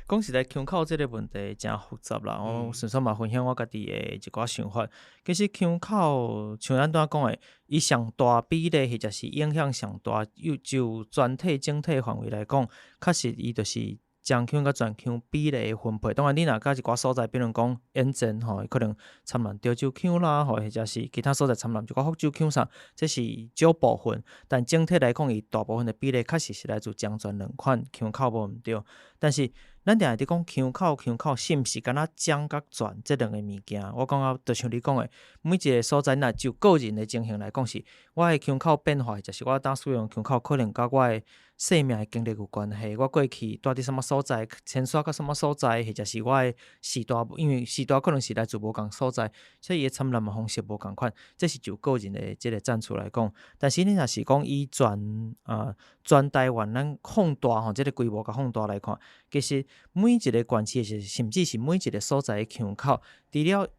講實在，腔口這個問題誠複雜啦。我順便嘛分享我家己的一寡想法。其實腔口像咱拄仔講的，伊上大比例或者是影響上大，又就全體整體範圍來講，確實伊就是漳腔佮泉腔比例的分配。當然，你若佮一寡所在，比如講延前吼，可能參南潮州腔啦，吼，或者是其他所在參南一寡福州腔啥，這是少部分。但整體來講，伊大部分的比例確實是來自漳泉兩款腔口無毋對。但是咱定會佇講腔口，腔口是毋是敢若漳佮泉這兩个物件？我感覺就像你講的，每一個所在，若就個人的情形來講，是我的腔口變化，就是我當使用腔口，可能佮我的生命的經歷有關係。我過去蹛佇啥物所在，遷徙到啥物所在，或者是我的時代，因為時代可能是來自無仝所在，所以伊的參納的方式無仝款。這是就個人的這個戰處來講。但是你若是講以全台灣咱放大吼，這個規模共放大來看，其實每一個縣市，是甚至是每一個所在的腔口，除了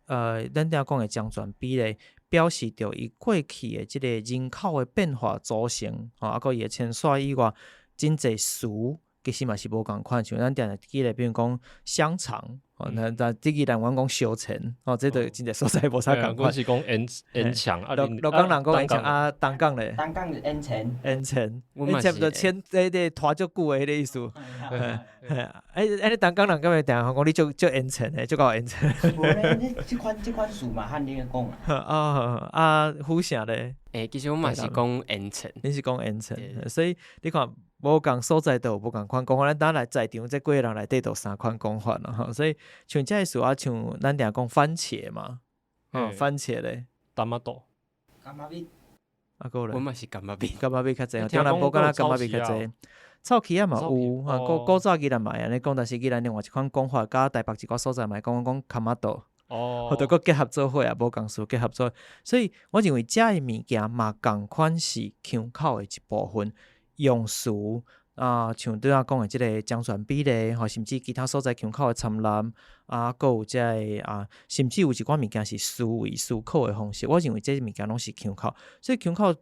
咱拄仔講的漳泉比例，表示著伊過去的這個人口的變化組成，吼，啊，閣伊的遷徙以外，真濟詞其實嘛是無仝款。像咱定定記得，比如講香腸，吼，那那這個咱阮講燒錢，吼，這就真濟所在無啥仝款。阮是講煙煙腸，啊，鹿港人講煙腸，啊，東港咧？東港是煙錢。煙錢，煙差不多錢，這個拖足久的彼個意思。欸，欸，你東港人敢會定講你足足煙錢的，足夠煙錢。無咧，你這款詞嘛，漢你講啊。哦，啊，府城咧？欸，其實我嘛是講煙錢。你是講煙錢，所以你看無仝所在都有無仝款講法。咱當來在場這幾個人內底都有三款講法啦吼，所以像這个詞啊，像咱定講番茄嘛，番茄咧，柑仔豆，柑仔蜜，啊，閣咧，我嘛是柑仔蜜，柑仔蜜較濟，中南部敢若柑仔蜜較濟，臭氣仔嘛有，啊，古早宜蘭嘛會按呢講，但是宜蘭另外一款講法，佮台北一寡所在嘛會講講柑仔豆，哦，著閣結合做伙啊，無仝詞結合做，所以我認為這个物件嘛仝款是腔口的一部分，用詞啊，像拄仔講的這個漳泉比例，吼，甚至其他所在腔口的參納，啊，閣有這个啊，甚至有一寡物件是思維思考的方式，我認為這物件攏是腔口，所以腔口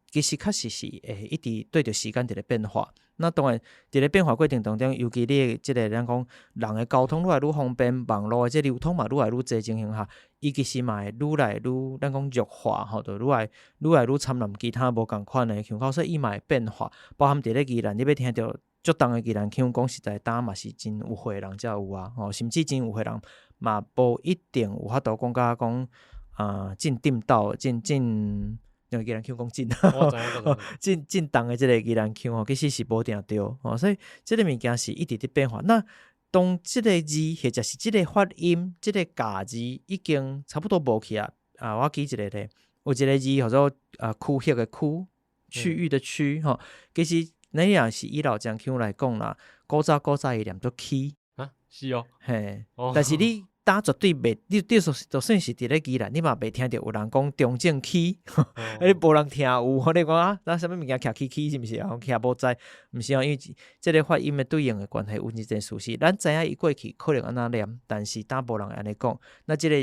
其實確實是會一直對著時間佇咧變化。那當然，佇咧變化過程當中，尤其你的這個咱講人的交通愈來愈方便，網路的這流通嘛愈來愈濟情形下，伊其實嘛會愈來愈咱講弱化吼，就愈來愈參納其他無仝款的腔口，所以伊嘛會變化。包含佇咧宜蘭，你欲聽著足重的宜蘭腔，講實在，當嘛是真有歲人才有啊，吼，甚至真有歲人嘛無一定有法度講甲講啊，真踮斗，真真。用宜蘭腔講真，真真重的這個宜蘭腔吼，其實是無定對吼，所以這個物件是一直佇變化。那當這個字或者是這個發音，這個咬字已經差不多無去啊。啊，我舉一個例，有一個字叫做啊區域的區，區域的區吼。其實你若是以老漳腔來講啦，古早古早伊念做區啊，是哦，嘿，但是你。當絕對袂，你就算是佇咧宜蘭，你嘛袂聽著有人講中正區，你無人聽有，你講啊，那啥物物件徛起起是毋是啊？徛無知，毋是哦，因為這個發音的對應的關係，有一件事實，咱知影伊過去可能按怎念，但是當無人會按呢講。那這個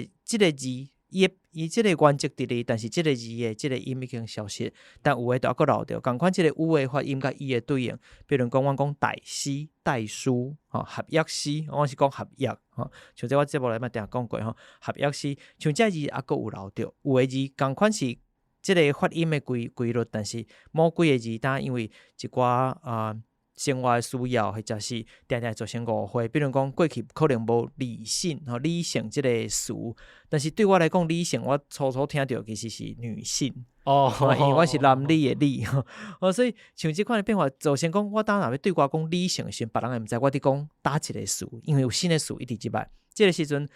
字，伊這個原則佇咧，但是這個字的這個音已經消失，但有的就猶閣留著。仝款這個有的發音佮伊的對應，比如講，阮講代書、代書，吼，合約書，我是講合約，吼，像這我節目內嘛定講過吼，合約書，像這字猶閣有留著，有的字仝款是這個發音的規律，但是某幾个字，當因為一寡啊。生活的需要，或者是定定造成误会。比如讲，过去可能无理性吼，理性这个词，但是对我来讲，理性我初初听著其实是女性哦，因为我是男女的女哦，所以像这款的变化，造成讲我当若欲对外讲理性的时阵，别人会毋知我伫讲佗一个词，因为有新的词一直入来。这个时阵，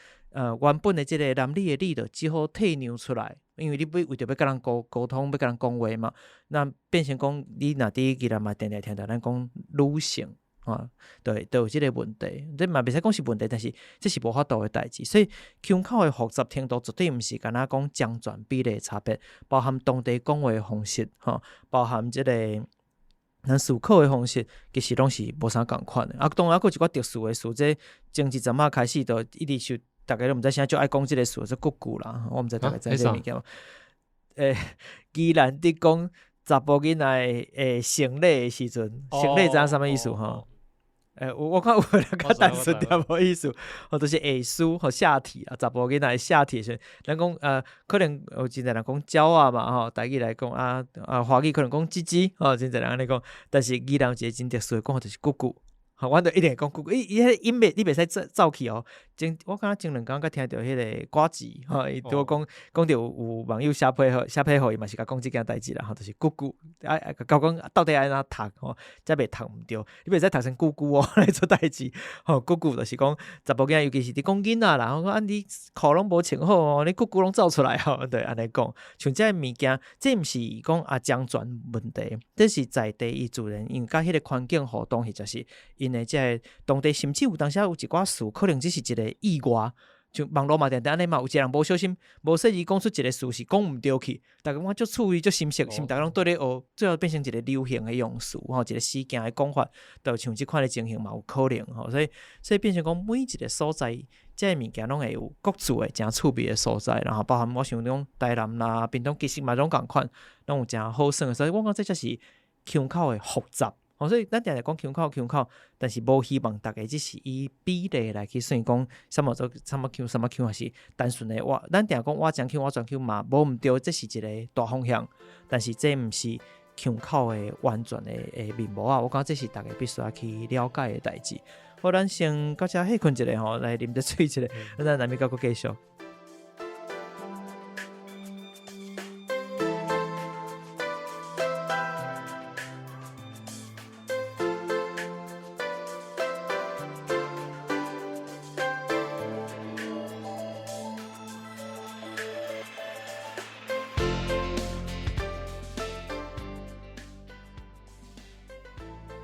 原本的这个男女的女就只好退让出来，因为你欲为著欲佮人沟通，欲佮人讲话嘛，那变成讲你若伫宜兰嘛，定定听著咱讲女性啊，对，都有这个问题。这嘛袂使讲是问题，但是这是无法度的代志。所以腔口的复杂程度绝对毋是干焦讲将全比例的差别，包含当地讲话的方式，吼，包含这个咱思考的方式，其实拢是无啥仝款的。啊，当然犹阁有一寡特殊的词，这前一阵仔开始就一直受，逐家拢毋知啥，就爱讲这个词，做骨骨啦。我毋知逐家知这个物件无？宜兰伫讲查埔囡仔的生理的时阵，生理知影啥物意思吼？我看有人较单纯点无意思，吼，就是下须和下体啊，查埔囡仔的下体时阵，咱讲可能有真济人讲鸟仔嘛吼，台语来讲啊啊，华语可能讲鸡鸡吼，真济人按呢讲，但是宜兰有一个真特殊的讲法，就是骨骨。吼，阮就一定会讲骨骨，伊伊彼个音袂，你袂使走走去哦。前我敢若前两工才听著彼个歌词，吼，伊拄讲讲著有网友写批予写批予伊嘛是共讲这件代志啦，吼，就是骨骨啊啊，教讲到底按怎读吼，才袂读毋著，你袂使读成咕咕哦，来做代志，吼，骨骨就是讲查埔囡仔，尤其是伫讲囡仔啦，吼，讲啊你裤拢无穿好哦，你骨骨拢走出来吼，对，按呢讲，像这个物件，这毋是讲啊将全问题，这是在地伊自然，因为佮彼个环境互动，或者是𪜶的这个当地，甚至有当时有一寡词，可能只是一个意外，像网路嘛，定定按呢嘛，有一个人无小心、无细腻讲出一个词是讲毋著去，逐家感觉足趣味、足新鲜，是毋逐家拢缀咧学，最后变成一个流行的用词吼，一个死行的讲法，就像这款的情形嘛有可能吼，所以变成讲每一个所在，这个物件拢会有各自的诚趣味的所在，然后包含我想讲台南啦、屏东其实嘛拢仝款，拢有诚好耍的，所以我感觉这才是腔口的复杂。哦，所以咱定定讲腔口腔口，但是无希望逐家只是以比例来去算讲，啥物做啥物腔，啥物腔，还是单纯的我，咱定讲我讲腔，我专腔嘛，无毋对，这是一个大方向，但是这毋是腔口的完全的面貌啊！我感觉这是逐家必须爱去了解的代志。好，咱先到遮歇睏一下吼，来啉块水一下，咱内面阁阁继续。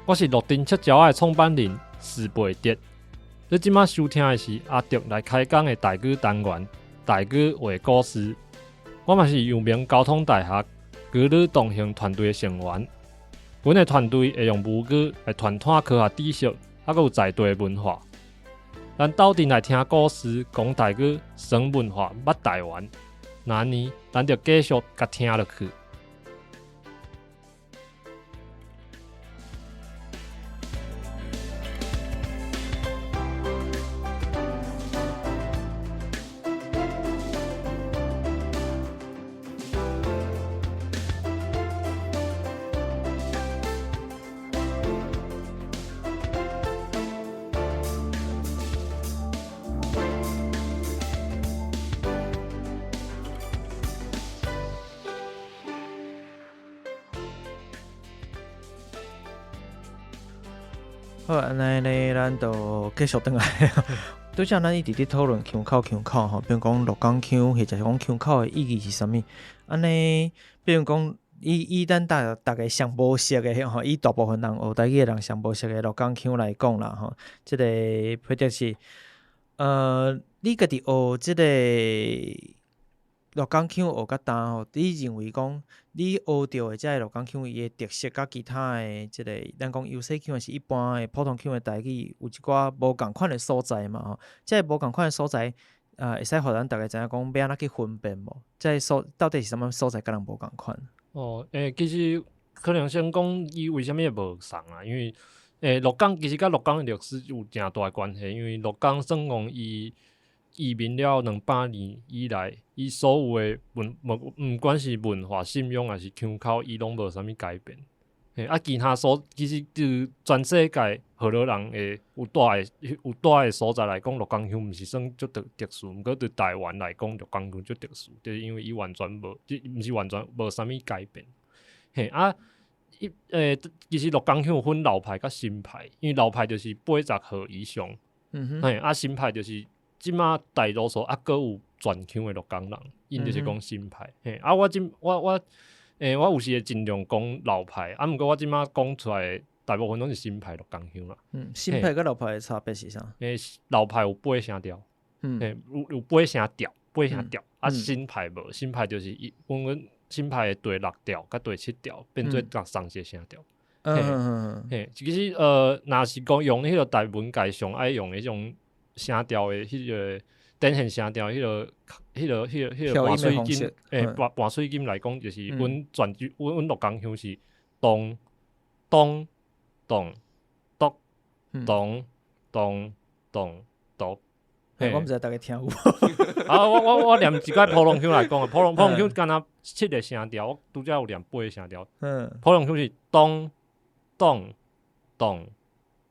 我是鹿丁七鸟仔的创办人史培德。你这马收听的是阿德来开讲的台语单元《台语话故事》。我嘛是阳明交通大学语女同行团队的成员。阮的团队会用母语来传播科学知识，犹阁有在地的文化。咱斗阵来听故事，讲台语，耍文化，捌台湾。那呢，咱就继续共听落去。好，按呢咧，咱就继续转来。拄才咱一直伫讨论腔口腔口吼，比如讲鹿港腔，或者是讲腔口的意义是啥物？按呢，比如讲以咱逐家上无熟的吼，以大部分人学台语的人上无熟的鹿港腔来讲啦吼，这个或者是你家己学这个鹿港腔学甲今吼，你认为讲你学著的这个鹿港腔伊的特色，佮其他的这个咱讲优势腔，还是一般的普通腔的台语，有一寡无仝款的所在嘛吼？这个无仝款的所在，会使予咱逐家知影讲欲按怎去分辨无？这个所到底是啥物所在佮人无仝款？哦，其实可能先讲伊为啥物会无仝啊？因为，鹿港其实佮鹿港的历史有诚大的关系，因为鹿港算讲伊移民了200年以来，伊所有的文，毋管是文化、信仰，还是腔口，伊拢无啥物改变。嘿，啊，其他所其實就全世界河洛人的有住的所在來講，鹿港腔毋是算足特殊，毋過對台灣來講，鹿港腔足特殊，就是因為伊完全無，這毋是完全無啥物改變。嘿，啊，伊其實鹿港腔有分老派佮新派，因為老派就是80號以上，嘿，啊，新派就是這馬大多數猶閣有傳腔的鹿港人，𪜶就是講新派。嘿，啊，我這我我。我有時會盡量講老派，啊，毋過我這馬講出來，大部分攏是新派鹿港腔啦。嗯，新派佮老派的差別是啥？老派有八聲調，有八聲調，八聲調，啊，新派無，新派就是伊，阮新派的第六調佮第七調變做仝一个聲調。嘿，其實若是講用彼個台文界上愛用的彼種聲調的彼個。展現聲調，彼個盤喙金，盤喙金來講，就是阮全阮鹿港腔是咚咚咚咚咚咚咚咚。我毋知逐家聽有無？啊，我念一擺普通腔來講啊，普通腔敢若七个聲調，我拄才有念八个聲調。普通腔是咚咚咚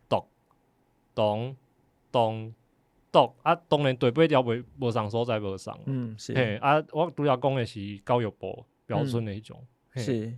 咚咚咚。啊，當然第八調袂無仝所在無仝。嗯，是。嘿，啊，我拄才講的是教育部標準的彼種。是。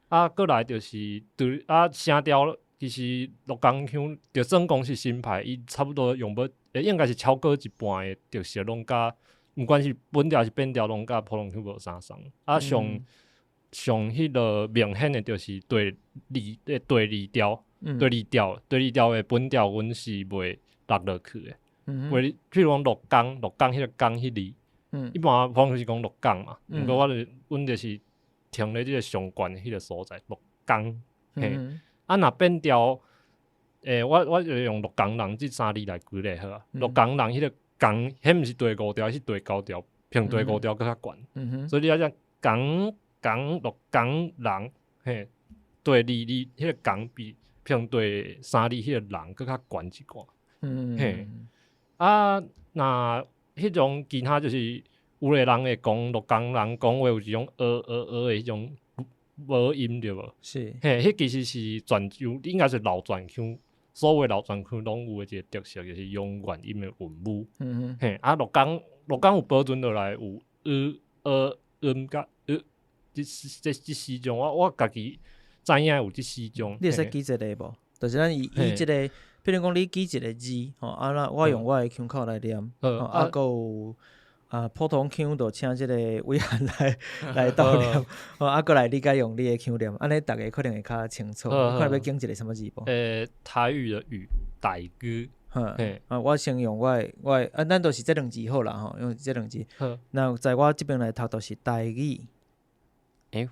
啊，閣來就是，對啊，聲調其實鹿港腔，就算講是新派，伊差不多用欲，應該是超過一半的特色攏佮，毋管是本調抑是變調，攏佮普通腔無啥仝。啊，上彼个明顯的就是第二調，第二調的本調，阮是袂落落去的。袂，譬如講鹿港，鹿港彼個港彼字，一般普通是講鹿港嘛，毋過阮就是停咧這個上懸彼個所在，鹿港。嘿，啊，若變調，我就用鹿港人這三字來舉例好啊。鹿港人彼個港，彼毋是第五調，是第九調，平第五調閣較懸。所以你愛講港港鹿港人，嘿，第二字彼個港比平第三字彼個人閣較懸一寡。嘿。啊，若彼種其他就是有的人會講鹿港人講話有一種呃呃呃的彼種無音對無？是，嘿，彼其實是泉州應該是老泉腔，所有老泉腔攏有的一個特色，就是用元音的韻母。嘿，啊，鹿港有保存落來有呃呃嗯佮呃，這四種，我家己知影有這四種。你會使舉一個無？就是咱以這個。比如講，你舉一個字，吼，啊，那我用我的腔口來念，啊，閣有啊，普通腔就請這個偉漢來鬥念，吼，啊，閣來你閣用你的腔念，按呢逐家可能會較清楚。看欲講一個啥物字無？台語的語，台語。啊，我先用我的，啊，咱都是這兩字好啦，吼，用這兩字。那在我這邊來讀就是台語。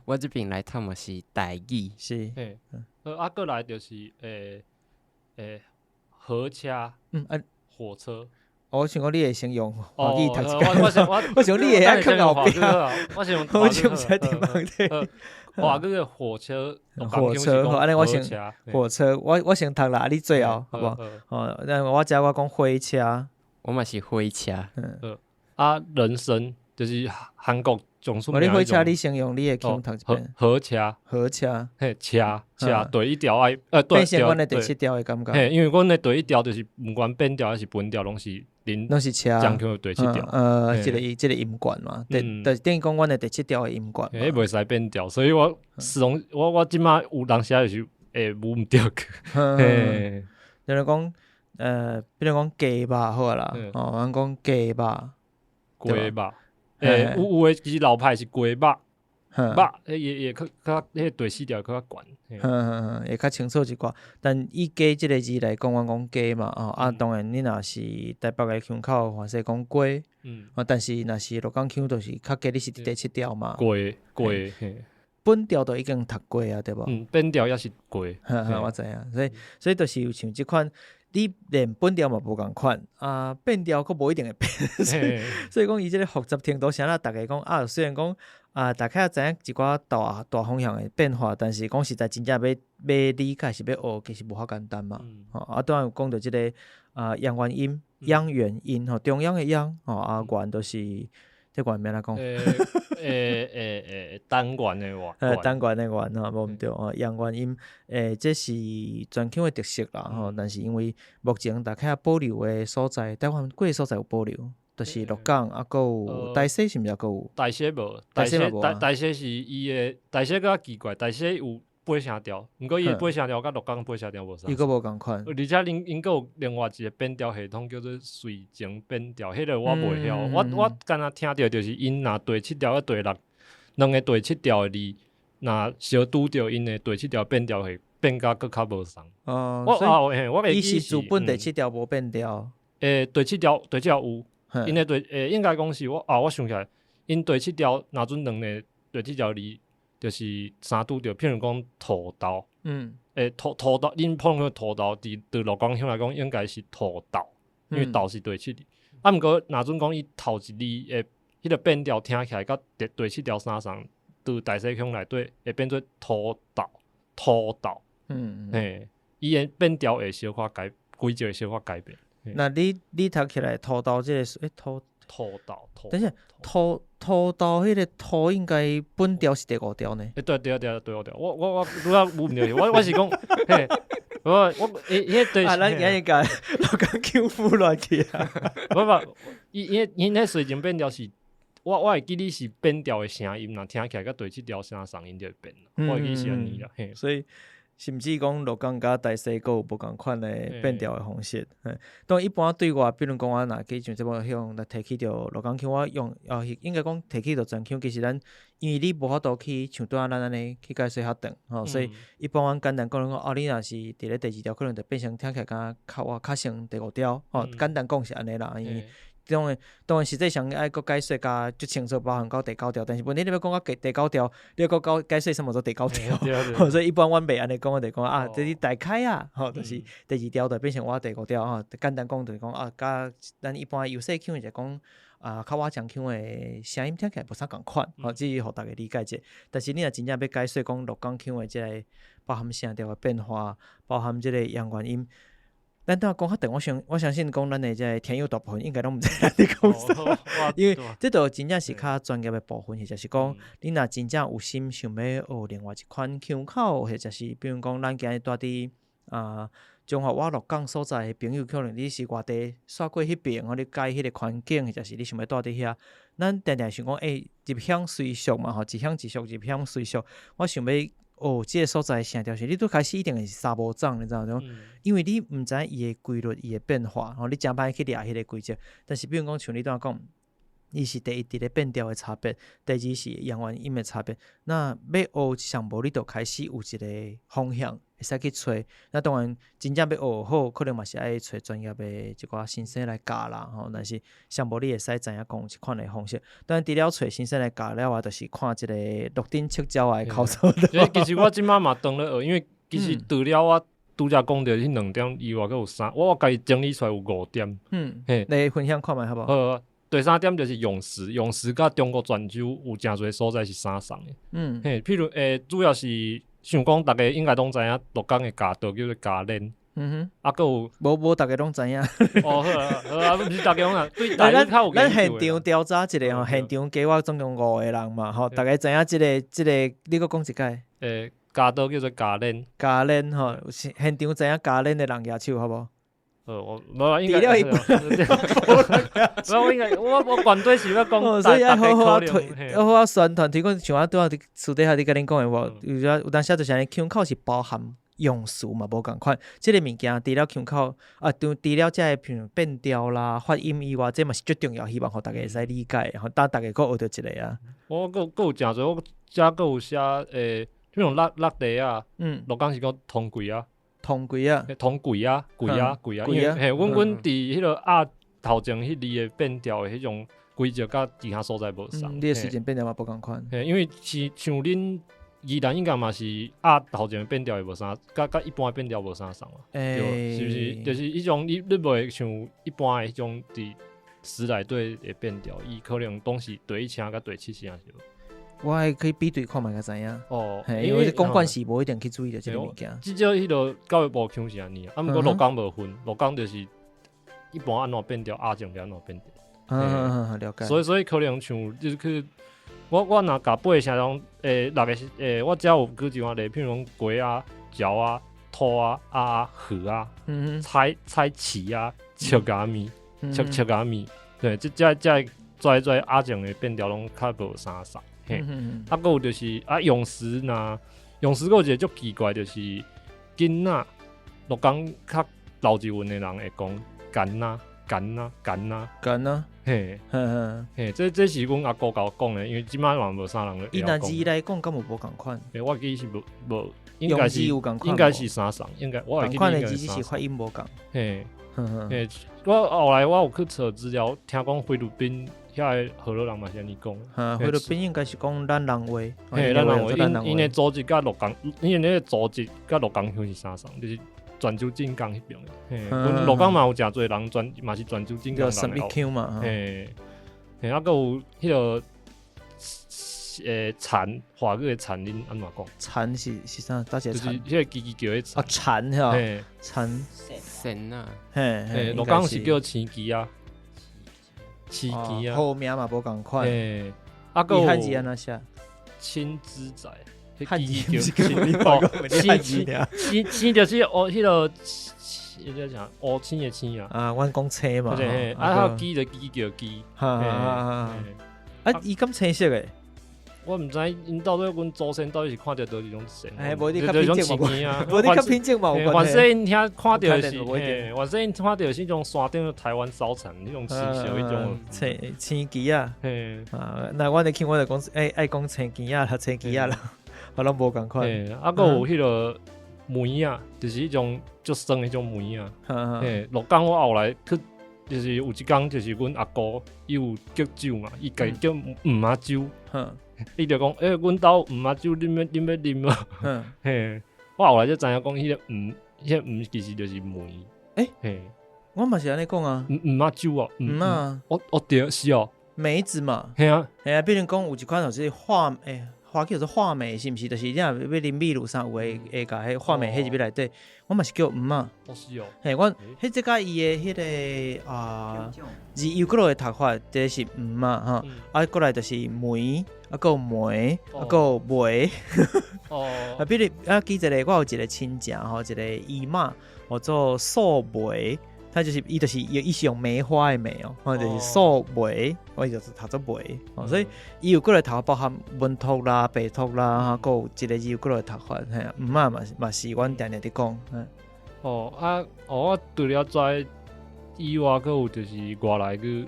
我這邊來讀嘛是台語。是。啊，閣來就是火車，啊，火車。我想講你會先用華語讀一個，我想你會愛囥後壁，我想我就毋知佇問題。華語的火車，火車，按呢我先火車，我先讀啦，你最後好無？哦，那我遮我講火車，我嘛是火車。啊，人生就是韓國。你火車，你先用你的腔讀一遍。火車，火車，嘿，車車第一調愛，變成阮的第七調的感覺。嘿，因為阮的第一調就是毋管變調抑是本調，攏是恁攏是車，將腔第七調。這個音懸嘛，就是等於講阮的第七調的音懸。彼袂使變調，所以我始終我這馬有當時就是會無毋著去。嘿，就是講，比如講雞肉好啦，哦，阮講雞肉，雞肉。有的其實老派是雞肉，肉，也較較彼個第四調較懸，會較清楚一寡。但以雞這個字來講，阮講雞嘛，吼，啊，當然你若是台北的腔口，還是講雞，但是若是鹿港腔，就是較低，你是佇第七調嘛。雞雞，本調都已經讀過啊，對無？嗯，變調也是過。我知影，所以就是有像這款。你連本調嘛無仝款，啊變調閣無一定會變，所以講伊這個複雜程度，啥啦？逐家講啊，雖然講啊，大概知影一寡大大方向的變化，但是講實在，真正欲理解是欲學，其實無遐簡單嘛。吼，啊，拄仔有講著這個啊，陽元音、央元音吼，中央的央吼，啊，元就是。這原名來講？單元的元。單元的元吼，無毋對哦，陽元音，這是泉腔的特色啦吼。但是因為目前大概保留的所在，台灣幾个所在有保留，就是鹿港啊，閣有大溪是毋是閣有？大溪無，大溪大溪是伊的，大溪閣較奇怪，大溪有八聲調，毋過伊的八聲調佮鹿港八聲調無相。伊閣無仝款。而且𪜶閣有另外一個變調系統叫做隨情變調，彼個我袂曉。我敢若聽著就是𪜶若第七調佮第六兩个第七調的字，若相拄著𪜶的第七調變調會變甲閣較無仝。哦，我嘿，我伊是自本第七調無變調。第七調有，𪜶的第應該講是我啊，我想起來，𪜶第七調若準兩个第七調字，就是三拄著，譬如講土豆，土豆，恁普通話土豆，佇鹿港腔來講，應該是土豆，因為豆是第七字。啊，毋過若準講伊頭一字的彼个變調聽起來佮第七調相仝，佇大溪腔內底會變做土豆，土豆。嘿，伊的變調會小可改，規則會小可改變。那你讀起來土豆這个，土土豆，等下土豆彼个土應該本調是第五調呢？對對對，第五調。我拄仔有毋對，我是講，嘿，我彼對。啊，咱今日共鹿港腔胡亂去啊！無無，伊彼隨情變調是，我會記得是變調的聲音，若聽起來佮第七調相仝，𪜶就會變。我會記是按呢啦，嘿。所以。甚至講鹿港佮大溪閣有無仝款的變調的方式。當然一般對我，比如講我若去像這部向來提起著鹿港腔，我用哦，應該講提起著泉腔，其實咱因為你無法度去像拄仔咱按呢去解說較長吼，所以一般阮簡單講講，哦，你若是佇咧第二調，可能就變成聽起來敢若較倚較像第五調，吼，簡單講是按呢啦，因為當然實際上愛閣解說甲足清楚，包含到第九調，但是問題你欲講到第九調，你閣講解說啥物做第九調，所以一般阮袂按呢講，我就講啊，這是大概啊，吼，就是第二調就變成倚第五調吼，簡單講就是講啊，佮咱一般幼細腔就講啊，較倚長腔的聲音聽起來無啥仝款，吼，只是予逐家理解者。但是你若真正欲解說講鹿港腔的這个包含聲調的變化，包含這个陽元音。咱拄仔講較長，我相信講咱的這个聽友大部分應該攏毋知咱佇講啥，因為這著真正是較專業的部分，或者是講你若真正有心想欲學另外一款腔口，或者是比如講咱今日蹛佇啊彰化倚鹿港所在的朋友，可能你是外地徙過彼爿，吼，你佮意彼个環境，或者是你想欲蹛佇遐，咱定定想講，入鄉隨俗嘛，吼，一鄉一俗，入鄉隨俗，我想欲學這个所在聲調是，你拄開始一定是三無總，你知影無？因為你毋知影伊的規律，伊的變化，吼，你誠歹去掠彼个規則。但是比如講，像你拄仔講，伊是第一佇咧變調的差別，第二是陽元音的差別。那欲學上無，你就開始有一个方向會使去揣。那當然，真正欲學好，可能嘛是愛揣專業的一寡先生來教啦，吼。但是上無你會使知影講有這款的方式。當然，除了揣先生來教了外，就是看這个鹿頂七鳥的口說。其實我這擺嘛當咧學，因為其實除了我拄才講著彼兩點以外，閣有三，我家己整理出來有五點。嘿，來分享看覓好無？好，第三點就是用詞，用詞佮中國泉州有誠濟所在是相仝的。嘿，譬如主要是像講，逐家應該攏知影鹿港的鉸刀叫做鉸鏈。啊，閣有無逐家攏知影。哦，好啊，好啊，毋是逐家攏啊，對，咱現場調查一下吼，現場加我總共五個人嘛，吼，逐家知影這個，你閣講一擺。鉸刀叫做鉸鏈。鉸鏈吼，現場知影鉸鏈的人舉手好無？我無應該。無，應該我絕對是欲講，所以愛好好推，愛好好宣傳推廣，像我拄仔佇私底下佇共恁講的無？有當時就是按呢，腔口是包含用詞嘛無仝款，這个物件除了腔口啊，除了這个譬如變調啦、發音以外，這嘛是足重要，希望予逐家會使理解，吼，等逐家閣學著一个啊。我閣有誠濟，我遮閣有寫譬如落地啊，鹿港是講通櫃啊。通櫃啊，通櫃啊，櫃啊，櫃啊，因為嘿，阮佇彼个鴨頭前彼字的變調的彼種規則，佮其他所在無仝。你的時間變調嘛無仝款。嘿，因為是像恁宜蘭應該嘛是鴨頭前變調會無啥，佮一般的變調無啥仝嘛。對，是毋是？就是彼種你袂會像一般的彼種佇詞內底的變調，伊可能攏是第一聲佮第七聲是。我會去比對看覓才知影。哦，因為講慣勢無一定去注意著這个物件。至少彼个教育部腔是按呢，啊，毋過鹿港無分，鹿港就是一般按怎變調，鴨前就按怎變調。嗯，了解。所以可能像就是去，我若共八个声拢六个我只有举一款例，譬如讲鸡仔、鸟仔、兔仔、鸭仔、河仔、菜菜市仔、笑咖面、笑笑咖面，对，这跩跩阿种的变调拢较无相仝。嘿，啊，阁有就是啊，用词若用词阁有一个足奇怪，就是囡仔鹿港较老一份的人会讲干仔、干仔、干仔、干仔，嘿，嘿，这是阮阿姑共我讲的，因为这摆嘛无啥人会伊若字来讲，敢有无仝款？欸，我记是无无，应该是应该是相仝，应该我会记仝款的字只是发音无仝。嘿，嘿，我后来我有去查资料，听讲菲律宾遐个河洛人嘛是按呢讲。菲律宾应该是讲咱人话。嘿，咱人话，𪜶的祖籍佮鹿港，𪜶的祖籍佮鹿港乡是相仝，就是泉州晋江彼边的。嘿，阮鹿港嘛有诚济人，泉嘛是泉州晋江人的。嘛。嘿，嘿，啊，阁有彼个田，华语的田，恁按怎讲？田是啥？佗一个田？就是彼个叽叽叫的田。啊，田吼。田。田啊。嘿，嘿，鹿港是叫青枝仔。青枝仔。号名嘛无仝款。嘿，啊，阁有汉字按怎写？青枝仔。汉字叫青青青就是乌彼个，彼个啥乌青的青啊。啊，阮讲青嘛。啊，还有枝就枝叫枝。哈哈。啊，伊敢青色的？我毋知𪜶到底阮祖先到底是看著佗一种色。哎，无你较品种嘛，无你较品种嘛有关系。原先𪜶遐看著是，原先𪜶看著是彼种山顶的台湾早餐，彼种青色彼种。青青枝仔。嘿。啊，那阮的听我就讲，爱爱讲青枝仔啦，青枝仔啦，我拢无仝款。啊，阁有彼个梅仔，就是彼种足酸彼种梅仔。嘿，鹿港我后来去，就是有一工，就是阮阿姑伊有叫酒嘛，伊家己叫黄仔酒。伊就讲，欸，阮兜黄仔酒，恁欲啉无？嘿，我后来才知影讲，彼个黄，彼个黄其实就是梅。欸，嘿，我嘛是按呢讲啊。黄仔酒哦，黄仔。哦对，是哦。梅子嘛。嘿啊。嘿啊，比如讲有一款就是话，欸，话叫做话梅，是毋是？就是你若欲啉秘鲁啥，有的会共彼话梅彼入去内底，我嘛是叫黄仔。哦是哦。嘿，阮彼这佮伊的彼个啊字又阁落的读法，这是黄仔吼，啊过来就是梅。啊，阁有梅，啊，阁有梅。哦。啊，比如啊，记一个，我有一个亲戚吼，一个姨妈，号做素梅，他就是伊就是伊是用梅花的梅哦，或就是素梅，我就是读做梅。哦，所以伊有过来读，包含文读啦、白读啦，阁有一个字有过来读法，嘿，毋仔嘛是阮定定伫讲。哦啊，哦，我除了这以外，阁有就是外来语，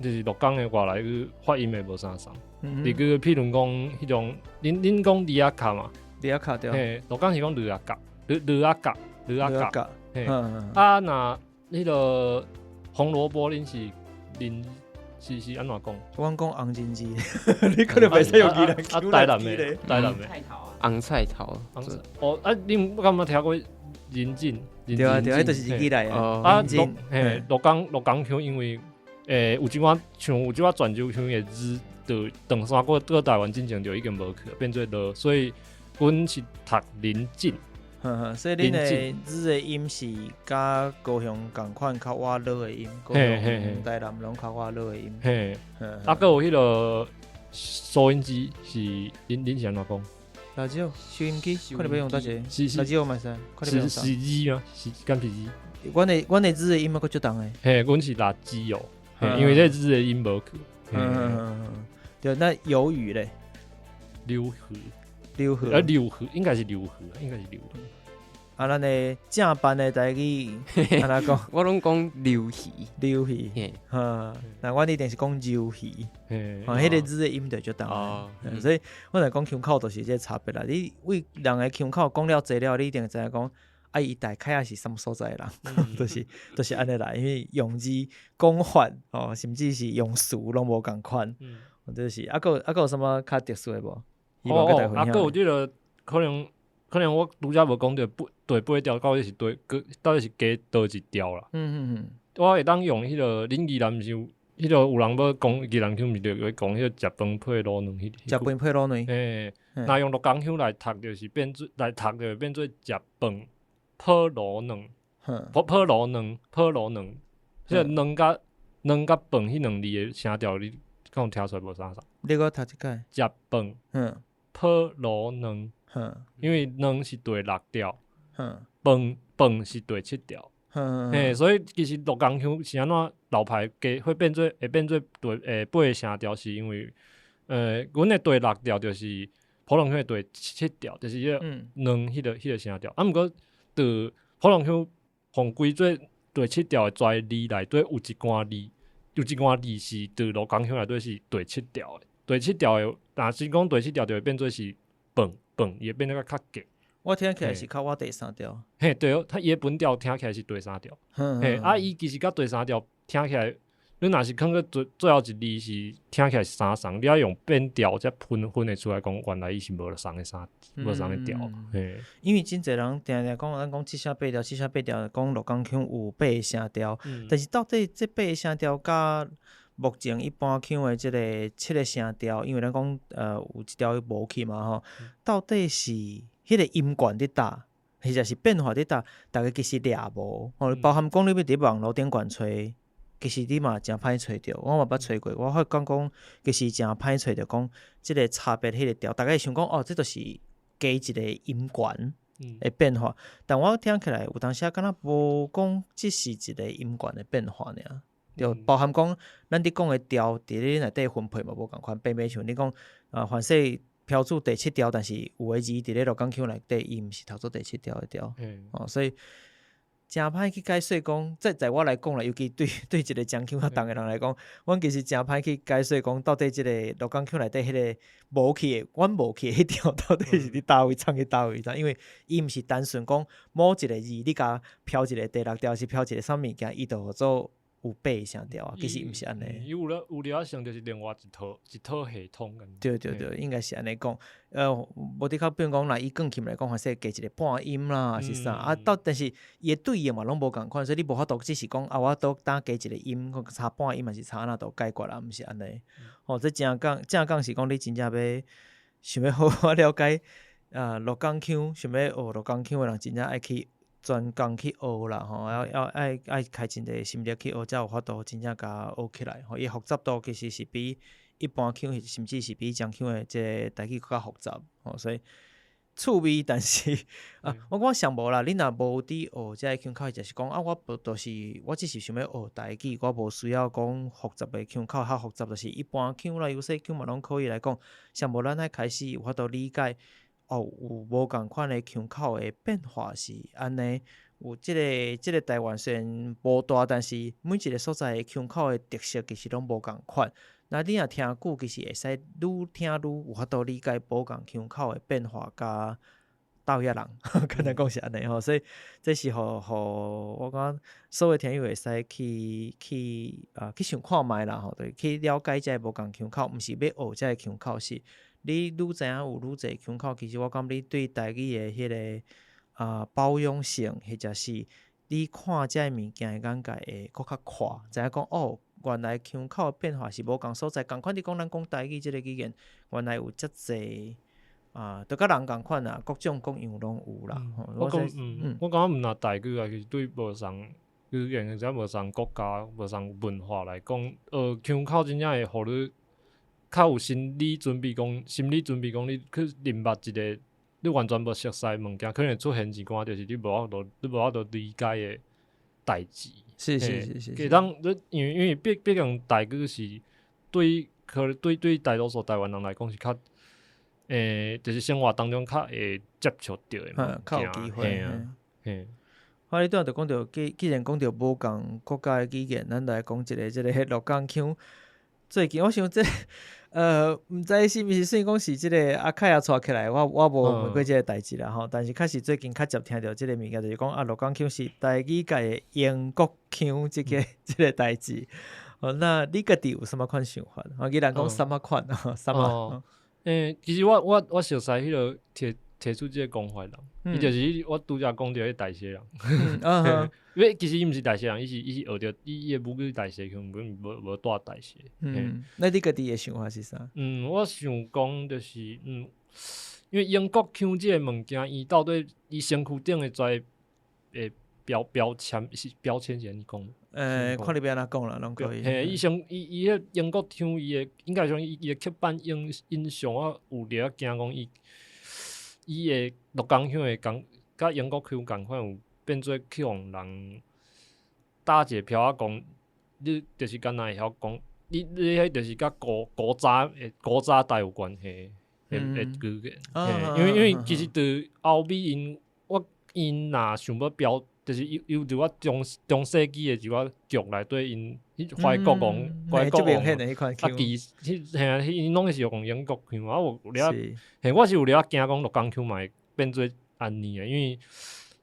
就是鹿港的外来语发音会无相仝。例如，譬如讲，彼种，恁讲李仔卡嘛？李仔卡对。嘿，鹿港是讲李仔角，李李仔角，李仔角。嘿，啊，若彼个红萝卜，恁是恁是按怎讲？阮讲红金枝，你可能袂使用宜兰啊，台南的，台南的。红菜头。哦，啊，恁敢有听过人参？对啊，对啊，彼就是日语来的。啊，嘿，鹿港腔因为，有一寡像有一寡泉州腔的字。就长山过过台湾进前就已经无去，变做落，所以阮是读林晋。呵呵，所以恁的字的音是佮高雄仝款较倚落的音，高雄、台南拢较倚落的音。嘿，啊，阁有彼个收音机是恁是按怎讲？辣椒收音机，看你欲用佗一个？是辣椒嘛是，是是字吗？是敢是字？阮的字的音嘛阁足重的。嘿，阮是辣椒哦，因为这字的音无去。对，那鱿鱼咧？柳鱼，柳鱼，啊，柳鱼应该是柳鱼，应该是柳鱼。啊，咱的正版的台语，按怎讲？我拢讲溜鱼，溜鱼。哈，那阮一定是讲鱿鱼。啊，彼个字的音就足重。所以我来讲腔口就是这个差别啦。你为人的腔口讲了济了，你一定知影讲，啊，伊大概是啥物所在的人，就是按呢来，因为用字讲法哦，甚至是用词拢无仝款。就是啊，阁啊阁有啥物较特殊的无？哦，啊，阁有这个可能我拄则无讲著，对八调到底是对，到底是加佗一调啦。我会当用彼个，恁宜兰毋是有彼个有人欲讲宜兰腔，毋是就会讲彼个食饭配卤卵彼食饭配卤卵。嘿，若用鹿港腔来读，就是变做来读，就变做食饭泡卤卵，泡泡卤卵，泡卤卵，这个卵佮卵佮飯彼兩字的聲調，你敢有聽出來無啥仝？你閣讀一擺。食飯。普羅卵。因為卵是第六調。飯飯是第七調。嘿，所以其實鹿港腔是按怎老派加會變做會變做第八个聲調，是因為阮的第六調就是普通腔的第七調，就是彼個卵彼個聲調。啊，毋過佇普通腔放歸做第七調的跩字內底有一寡字，有一寡字是佇鹿港腔內底是第七調的。第七調的，若是講第七調就會變做是飯飯，伊會變得較較夾。我聽起來是較倚第三調。嘿，對哦，它伊的本調聽起來是第三調。嘿，啊，伊其實佮第三調聽起來，你若是囥閣最最後一字是聽起來是相仝，你愛用變調才分分會出來講，原來伊是無仝的啥，無仝的調。嘿，因為真濟人定定講，咱講七聲八調，七聲八調，講鹿港腔有八个聲調，但是到底這八個聲調佮目前一般腔的這个七个聲調，因為咱講有一調無去嘛吼，到底是彼個音懸佇佗，或者是變化佇佗，逐家其實掠無吼，包含講你欲佇網路頂懸揣，其實你嘛誠歹揣著，我嘛捌揣過，我發覺講其實誠歹揣著，講這个差別彼个調，逐家會想講哦，這就是加一个音懸的變化，但我聽起來有當時敢若無講這是一个音懸的變化爾，對，包含講咱佇講的調，佇咧內底分配嘛無仝款，平平像你講啊，凡勢標註第七調，但是有的字佇咧鹿港腔內底，伊毋是讀做第七調的調，哦，所以誠歹去解說講，這在我來講啦，尤其對對一个漳腔較重的人來講，阮其實誠歹去解說講，到底這个鹿港腔內底彼个無去的，阮無去的彼調到底是佇佗位藏去佗位，因為伊毋是單純講某一个字，你共標一个第六調，是標一个啥物件，伊就號做有八个聲調啊，其實毋是按呢。伊有了有了像就是另外一套一套系統。對對對，應該是按呢講。無的確，比如講，若以鋼琴來講，還是加一个半音啦，還是啥啊？到但是伊的對應嘛攏無仝款，所以你無法度只是講啊，我倒當加一个音，差半音還是差按怎都解決啦，毋是按呢。吼，這正講正講是講你真正欲想欲好好了解啊，鹿港腔，想欲學鹿港腔的人，真正愛去專工去學啦，吼，要要愛愛開真濟心力去學，才有法度真正共學起來。吼，伊複雜度其實是比一般腔，甚至是比漳腔的這个台語閣較複雜。吼，所以趣味，但是啊，我感覺上無啦。你若無佇學這个腔口，就是講啊，我無就是我只是想欲學台語，我無需要講複雜的腔口，較複雜就是一般腔啦，有細腔嘛攏可以來講。上無咱愛開始有法度理解。哦，有無仝款的腔口的變化是按呢？有這个這个台灣雖然無大，但是每一个所在的腔口的特色其實攏無仝款。那你若聽久，其實會使愈聽愈有法度理解無仝腔口的變化佮佗位仔人，簡單講是按呢吼。所以這是予予我感覺所有聽友會使去去啊去想看覓啦吼，對，去了解這个無仝腔口，毋是欲學這个腔口是。你愈知影有愈濟腔口，其實我感覺你對台語的彼个啊包容性，或者是你看這个物件的眼界會閣較闊，知影講哦，原來腔口的變化是無仝所在，仝款你講咱講台語這个語言，原來有遮濟啊，就佮人仝款啊，各種各樣攏有啦。我講，我感覺毋若台語啊，其實對無仝語言或者無仝國家、無仝文化來講，學腔口真正會予你較有心理準備，講心理準備，講你去認捌一个你完全無熟似的物件，可能會出現一寡就是你無法度、你無法度理解的代誌。會當你因為因為畢畢竟台語是對可能對對大多數台灣人來講是較就是生活當中較會接觸著的物較有機會。嘿啊，嘿。啊，你拄仔就講著，既既然講著無仝國家的語言，咱來講一个這个鹿港腔。最近我想這個，毋知是毋是算講是這个阿凱仔帶起來，我我無問過這个代誌啦吼。但是確實最近較常聽著這个物件，就是講啊，鹿港腔是台語界的英國腔，這个這个代誌。哦，那你家己有啥物款想法？啊，既然講啥物款，啥物？哦，其實我我我熟似彼个提提出這个講法人，伊就是我拄才講著彼大溪人。因為其實伊毋是大溪人，伊是伊是學著伊伊的母語大溪腔，無無蹛大溪。嗯，那你家己的想法是啥？嗯，我想講就是，因為英國腔這个物件，伊到底伊身軀頂的跩會標籤是標籤是按呢講？看你欲按怎講啦，攏可以。嘿，伊先伊伊彼英國腔，伊的應該講伊伊的刻板印象，我有咧驚講伊伊的鹿港腔會共佮英國腔仝款，有變做去予人打一個標仔講，你就是敢若會曉講，你彼就是佮古早代有關係的語言。因為其實佇歐美𪜶我𪜶若想欲標，就是有佇我中世紀的一寡劇內底，𪜶彼懷國王懷國王啊，其實嘿啊，𪜶攏是用英國腔啊，有了嘿，我是有了驚講鹿港腔嘛會變做按呢的，因為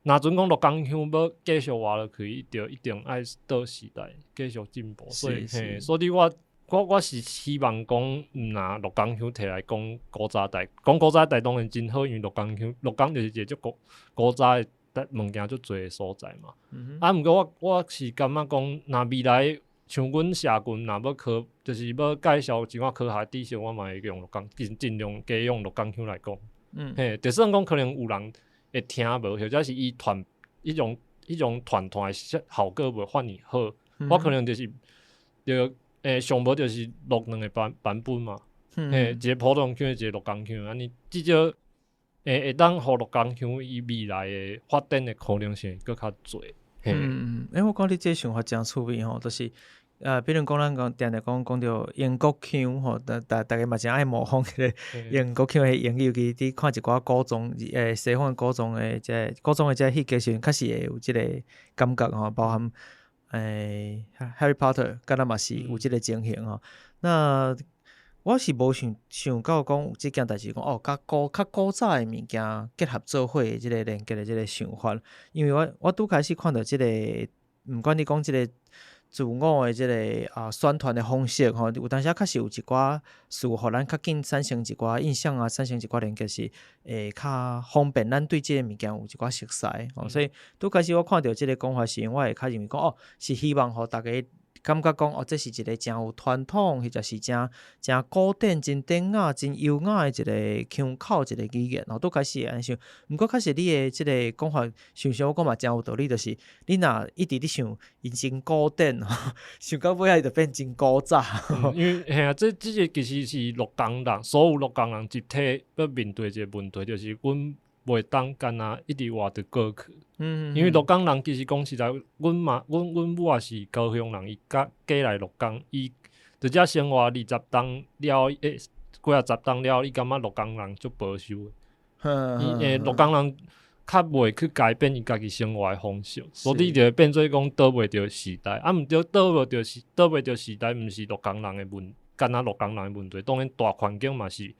若準講鹿港腔欲繼續活落去，伊就一定愛跟時代繼續進步，所以嘿，所以我是希望講，毋若鹿港腔提來講古早代，講古早代當然真好，因為鹿港腔鹿港就是一個足古早的物件足濟的所在嘛。啊，毋過我是感覺講，若未來像阮社群若欲科，就是欲介紹一寡科學知識，我嘛會用鹿港，盡量加用鹿港腔來講。嘿，就算講可能有人會聽無，或者是伊傳彼種傳傳的效果袂遐爾好，我可能就是就上無就是錄兩個版本嘛。嘿，一個普通腔，一個鹿港腔，按呢至少會當予鹿港腔伊未來的發展的可能性閣較濟。嗯，我感覺你這個想法誠趣味吼，就是比如講咱講定定講講著英國腔吼，逐家嘛誠愛模仿彼個英國腔的英語，尤其佇看一寡古裝西方古裝的這個戲劇時陣，確實會有這個感覺吼，包含Harry Potter，敢若嘛是有這個情形吼。那我是無想到講有這件代誌，講哦，佮較古早的物件結合做伙的這個連結的這個想法，因為我拄開始看著這個，毋管你講這個自我的這個宣傳的方式吼，有當時確實有一寡事，予咱較緊產生一寡印象啊，產生一寡連結是會較方便，咱對這個物件有一寡熟似吼。所以拄開始我看著這個講法時，我會較認為講哦，是希望予逐家感覺講哦，這是一個誠有傳統，或者是誠古典、真典雅、真優雅的一個腔口，一個語言吼。拄開始會按呢想，毋過確實你的這個講法，想想我講嘛誠有道理，就是你若一直咧想伊真古典吼，想到尾仔伊就變真古早。因為嘿啊，這個其實是鹿港人，所有鹿港人集體欲面對一個問題，就是阮袂當干焦一直活佇過去。因為鹿港人其實講實在，阮嘛，阮母也是高雄人，伊嫁來鹿港，伊佇遮生活20冬了，幾仔十冬了，伊感覺鹿港人足保守的。伊鹿港人較袂去改變伊家己生活的方式，所以就會變做講倒袂著時代。啊，毋對，倒袂著時代，毋是鹿港人的問，干焦鹿港人的問題。當然大環境嘛是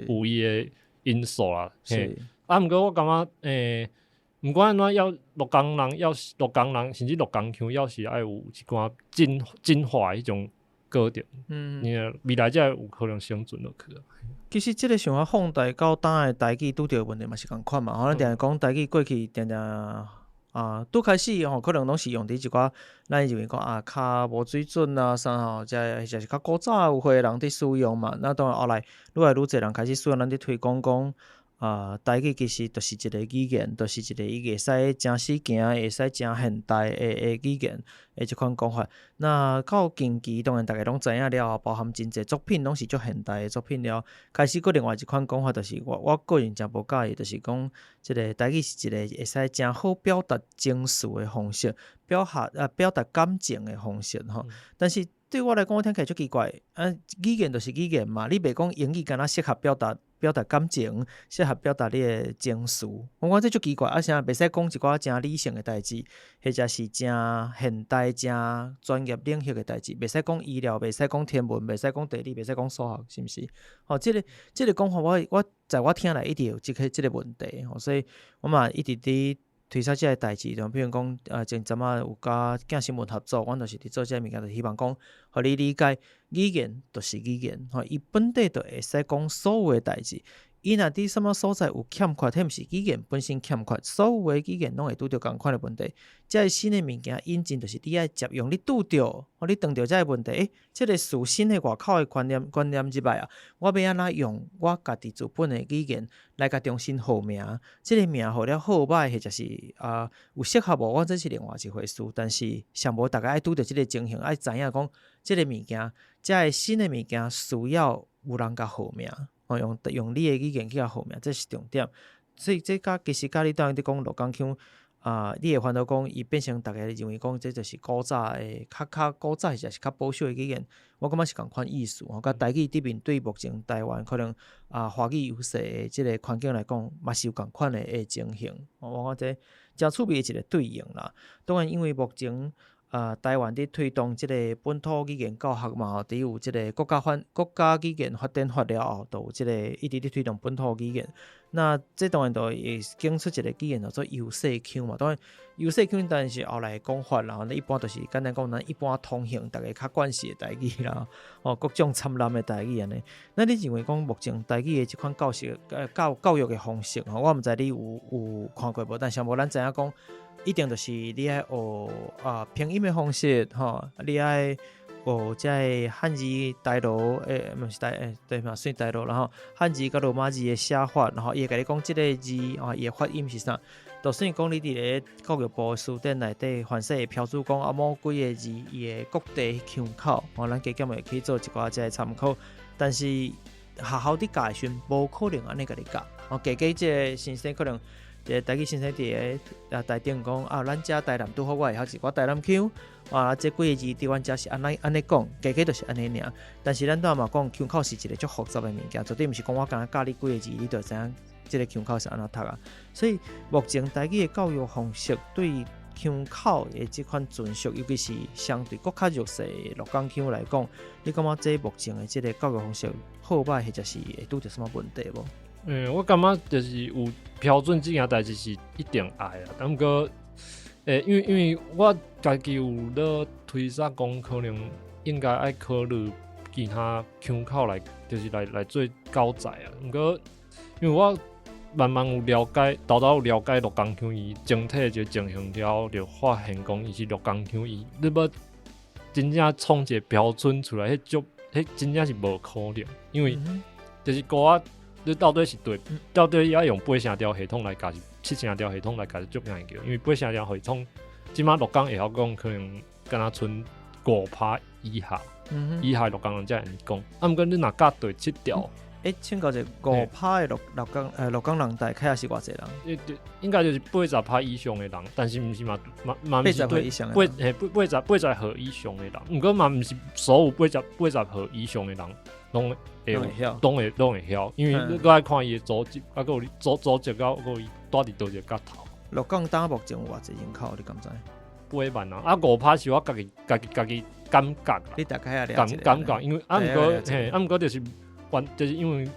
有伊的因素啦。嘿，啊，毋過我感覺，毋管按怎，要鹿港人，要是鹿港人，甚至鹿港腔，抑是愛有一寡進化彼種過程。你未來才會有可能生存落去。其實這個想法放大到今的台語拄著的問題嘛是仝款嘛。吼，咱定定講台語過去定定啊，拄開始吼，可能攏是用佇一寡咱認為講啊，較無水準啊，啥吼，這或者是較古早有歲的人佇使用嘛。那當然後來愈來愈濟人開始使用，咱佇推廣講啊，台語其實就是一個語言，就是一個伊會使誠死行，會使誠現代的語言的這款講法。那到近期當然逐家攏知影了後，包含真濟作品攏是足現代的作品了。開始閣另外一款講法，就是我個人誠無佮意，就是講這個台語是一個會使誠好表達情緒的方式，表達感情的方式吼。但是對我來講，我聽起來足奇怪。啊，語言就是語言嘛，你袂講英語敢若適合表達感情，適合表達你的情緒。我感覺這足奇怪，啊啥袂使講一寡誠理性的代誌，或者是誠現代、誠專業領域的代誌，袂使講醫療，袂使講天文，袂使講地理，袂使講數學，是毋是？吼，這個講法我在我聽來一直有這個問題，吼，所以我嘛一直佇推捒這個代誌，就比如講，前陣仔有佮鏡新聞合作，阮就是佇做這個物件，就希望講，予你理解語言就是語言，吼，伊本底就會使講所有的代誌。伊若佇啥物所在有欠缺，彼毋是語言本身欠缺，所有的語言攏會拄著仝款的問題。這个新的物件引進，就是你愛接用，你拄著，吼，你當著這个問題，欸，這个詞新的外口的觀念入來啊，我欲按怎用我家己自本的語言來共重新號名？這个名號了好歹，或者是啊有適合無？我這是另外一回事。但是上無逐家愛拄著這个情形，愛知影講這个物件，這个新的物件需要有人共號名。哦，用你的語言去共號名，這是重點。所以這佮其實佮你當佇講鹿港腔啊，你會煩惱講伊變成逐家認為講這就是古早的較古早或者是較保守的語言，我感覺是仝款意思吼。佮台語佇面對目前台灣可能啊華語優勢的這个環境來講，嘛是有仝款的情形。我感覺這誠趣味的一個對應啦。當然，因為目前台灣佇推動這個本土語言教學嘛吼，佇有這个國家語言發展法了後，就有這个一直佇推動本土語言。那這當然就會揀出一個語言叫做優勢腔嘛。當然，優勢腔當然是後來的講法啦。一般就是簡單講，咱一般通行，逐家較慣勢的台語啦，吼，各種摻濫的台語按呢。那你認為講目前台語的這款教學教育的方式吼，我毋知你有看過無？但是無咱知影講，一定就是你愛學啊拼音的方式吼，你愛學這个漢字台羅，欸，毋是台，欸，對嘛，算台羅，然後漢字佮羅馬字的寫法，然後伊會共你講這个字啊，伊的發音是啥？就算講你佇咧教育部辭典內底，凡勢會標註講啊某幾个字伊的各地腔口，吼，咱加減會去做一寡這个參考。但是學校佇教的時陣，無可能按呢共你教。哦，加加這个先生可能。一個台語先生佇个啊台頂講啊，咱遮台南拄好我會曉一寡台南腔，啊，這幾个字佇阮遮是按呢按呢講，加加就是按呢爾。但是咱拄仔嘛講，腔口是一個足複雜的物件，絕對毋是講我敢若教你幾个字，你就知影這个腔口是按怎讀啊。所以目前台語的教育方式對腔口的這款純熟，尤其是相對閣較弱勢的鹿港腔來講，你感覺這目前的這个教育方式好歹，或者是會拄著啥物問題無？嗯，我感覺就是有標準這件代誌是一定愛啊，但毋過，欸，因為我家己有咧推測講，可能應該愛考慮其他腔口來，就是來做教材啊。毋過，因為我慢慢有了解，沓沓有了解鹿港腔伊整體這個情形了後，就發現講伊是鹿港腔伊，你欲真正創一個標準出來，彼真正是無可能，因為就是古仔。你到底是對，到底要用八聲調系統來教，是七聲調系統來教是足難叫，因為八聲調系統，這馬鹿港會曉講，可能敢若賰5%以下，以下鹿港人才會講。啊，毋過你若教對七調，欸，請教者5%的鹿港人大概是偌濟人？應該就是80%以上的人，但是毋是嘛嘛毋是對80歲以上的人，毋過嘛毋是所有80歲以上的人攏會攏會曉，因為你閣愛看伊的祖籍，啊，閣有祖籍，閣有伊住佇佗一个角頭。鹿港當目前有偌濟人口，你敢知？8萬人，啊，5%是我家己感覺啦。你大概也感覺，因為啊，毋過嘿，啊，毋過就是原，就是因為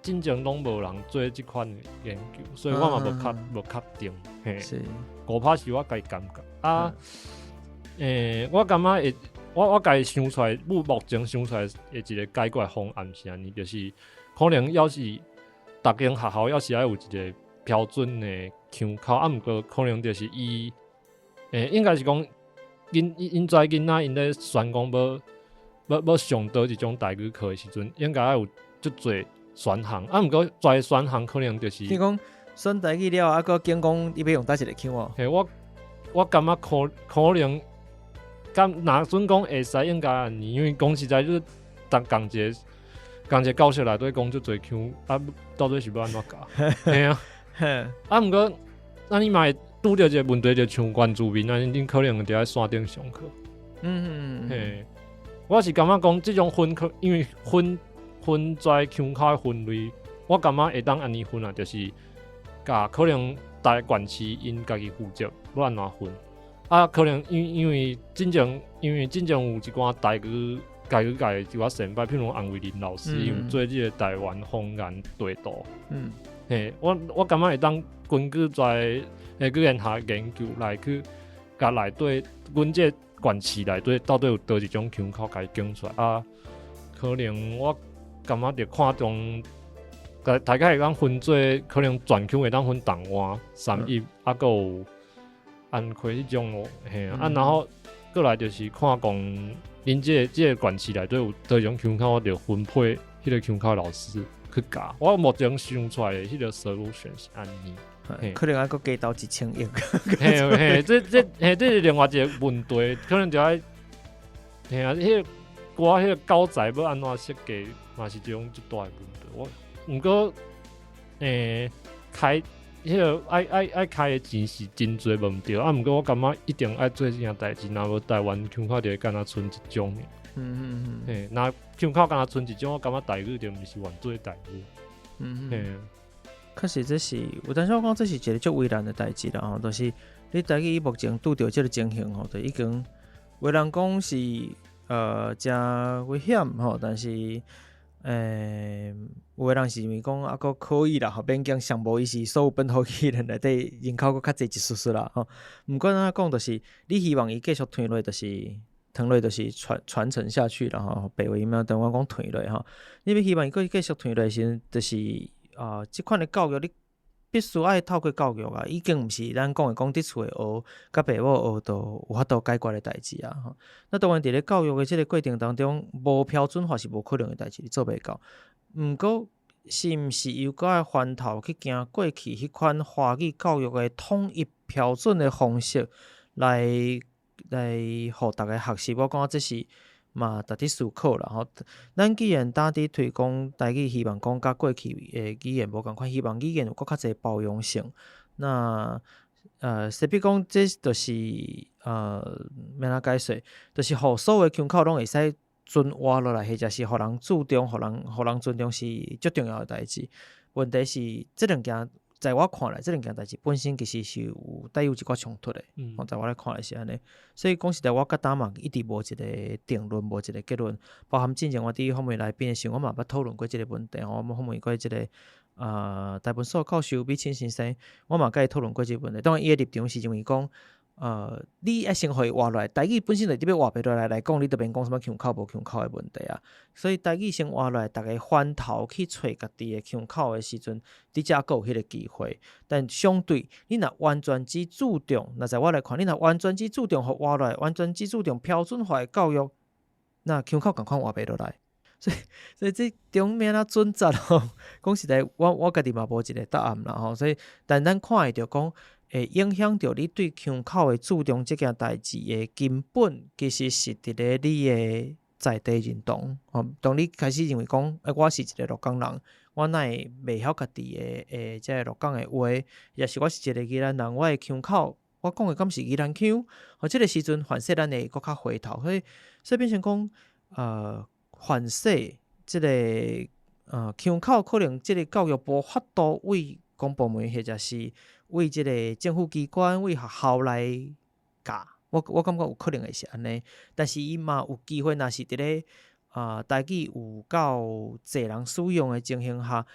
進前攏無人做這款的研究，所以我嘛無確定。嘿，5%是我家己感覺啊。欸，我感覺會。我家己想出來，目前想出來的一個解決方案是按呢，就是可能要是逐間學校，抑是愛有一個標準的腔口，啊，毋過可能就是伊，欸，應該是講，𪜶遮囡仔𪜶咧選講欲上佗一種台語課的時陣，應該愛有足濟選項，啊，毋過濟選項可能就是。你講選台語了，啊，閣揀講伊欲用佗一個腔哦？嘿，我感覺可能。敢若準講會使應該按呢，因為講實在，你仝一個仝一個教室內底講足濟腔，啊，到底是欲按怎教？嘿啊，啊，毋過，那你嘛會拄著一個問題，就像原住民按呢，恁可能著愛山頂上課。嘿，我是感覺講這種分課，因為分在腔口的分類，我感覺會當按呢分啊，就是共可能逐个縣市𪜶家己負責欲按怎分。啊，可能因為進前有一寡台語界的一寡前輩，譬如洪維麟老師，伊有做這個台灣方言地圖。嘿，我感覺會當根據在語言學研究來去共內底，阮這個縣市內底到底有佗一種腔口，共伊揀出來。啊，可能我感覺著看重大概會當分做可能全腔會當分台灣、三邑，啊，閣有安溪彼種咯，嘿啊，然後閣來就是看講，恁這個縣市內底有佗種腔口，我就分配彼個腔口老師去教。我目前想出來的彼個 solution 是按呢，可能還閣加投1000億。嘿嘿，這是另外一個問題，可能就愛，嘿啊，彼個歌彼個教材欲按怎設計，嘛是一種足大的問題。我毋過，開彼個愛開的錢是真濟無毋對，啊，毋過我感覺一定愛做這件代誌，若無台灣腔口就會敢若賰一種爾。嘿，若腔口敢若賰一種，我感覺台語就毋是原做台語。嘿。確實這是有當時我講這是一個足為難的代誌啦吼，就是你台語目前拄著這個情形吼，就已經有人講是誠危險吼，但是有的人是認為講猶閣可以啦，吼，勉強上無伊是所有本土語言內底人口閣較濟一絲絲啦，吼。毋管按怎講，就是你希望伊繼續傳落，就是傳落，就是傳承下去啦，吼。白話音啊，台灣講傳落吼。你欲希望伊閣繼續傳落時陣，就是啊，這款的教育你必須愛透過教育啊，已經毋是咱講的講佇厝的學，佮爸母學都有法度解決的代誌啊。吼，那當然佇咧教育的這個過程當中，無標準化是無可能的代誌，你做袂到。毋過，是毋是又閣愛翻頭去行過去彼款華語教育的統一標準的方式來予逐家學習？我感覺這是嘛值得思考啦吼。咱既然當佇推廣台語，希望講佮過去的語言無仝款，希望語言有閣較濟包容性。那勢必講這就是欲按怎解說，就是予所有的腔口攏會使存活落來，或者是予人注重、予人尊重是足重要的代誌。問題是這兩件，在我看來，這兩件代誌本身其實是有帶有一寡衝突的。在我來看來是按呢。所以講實在，我佮今嘛一直無一個定論，無一個結論。包含之前我佇訪問來賓的時陣，我嘛捌討論過這個問題。我訪問過這個台文所教授美清先生，我嘛佮伊討論過這個問題。當然，伊的立場是認為講，你愛先予伊活落來，台語本身就佇欲活袂落來來講，你就免講啥物腔口無腔口的問題啊。所以台語先活落來，逐家翻頭去揣家己的腔口的時陣，你才閣有彼個機會。但相對，你若完全只注重，若在我來看，你若完全只注重予活落來，完全只注重標準化的教育，那腔口仝款活袂落來。所以這中欲按怎抉擇吼，講實在，我家己嘛無一個答案啦吼。所以，但咱看會著講，會影響著你對腔口的注重這件代誌的根本，其實是佇咧你的在地認同。吼，當你開始認為講，欸，我是一個鹿港人，我哪會袂曉家己的這個鹿港的話，抑是我是一個宜蘭人，我的腔口，我講的敢是宜蘭腔？吼，這個時陣反勢咱會閣較回頭，所以變成講，凡勢這個腔口可能這個教育無法度為公部門或者是為這個政府機關、為學校來教，我感覺有可能會是按呢，但是伊嘛有機會，若是佇咧台語有夠濟人使用的情形下，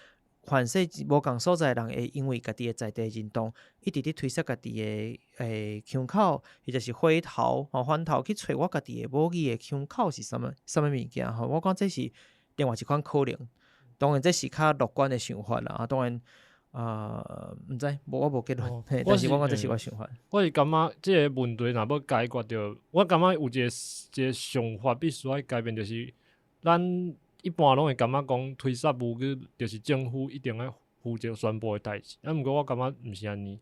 凡勢無仝所在的人會因為家己的在地認同，一直佇推捒家己的腔口，或者是回頭吼翻頭去揣我家己的母語的腔口是啥物啥物物件吼，我感覺這是另外一款可能。當然這是較樂觀的想法啦，啊，當然毋知，無我無結論，嘿，但是我感覺這是我想法。我是感覺這個問題若欲解決著，我感覺有一個想法必須愛改變，就是咱一般攏會感覺講推捒母語，就是政府一定愛負責宣布的代誌。啊，毋過我感覺毋是按呢，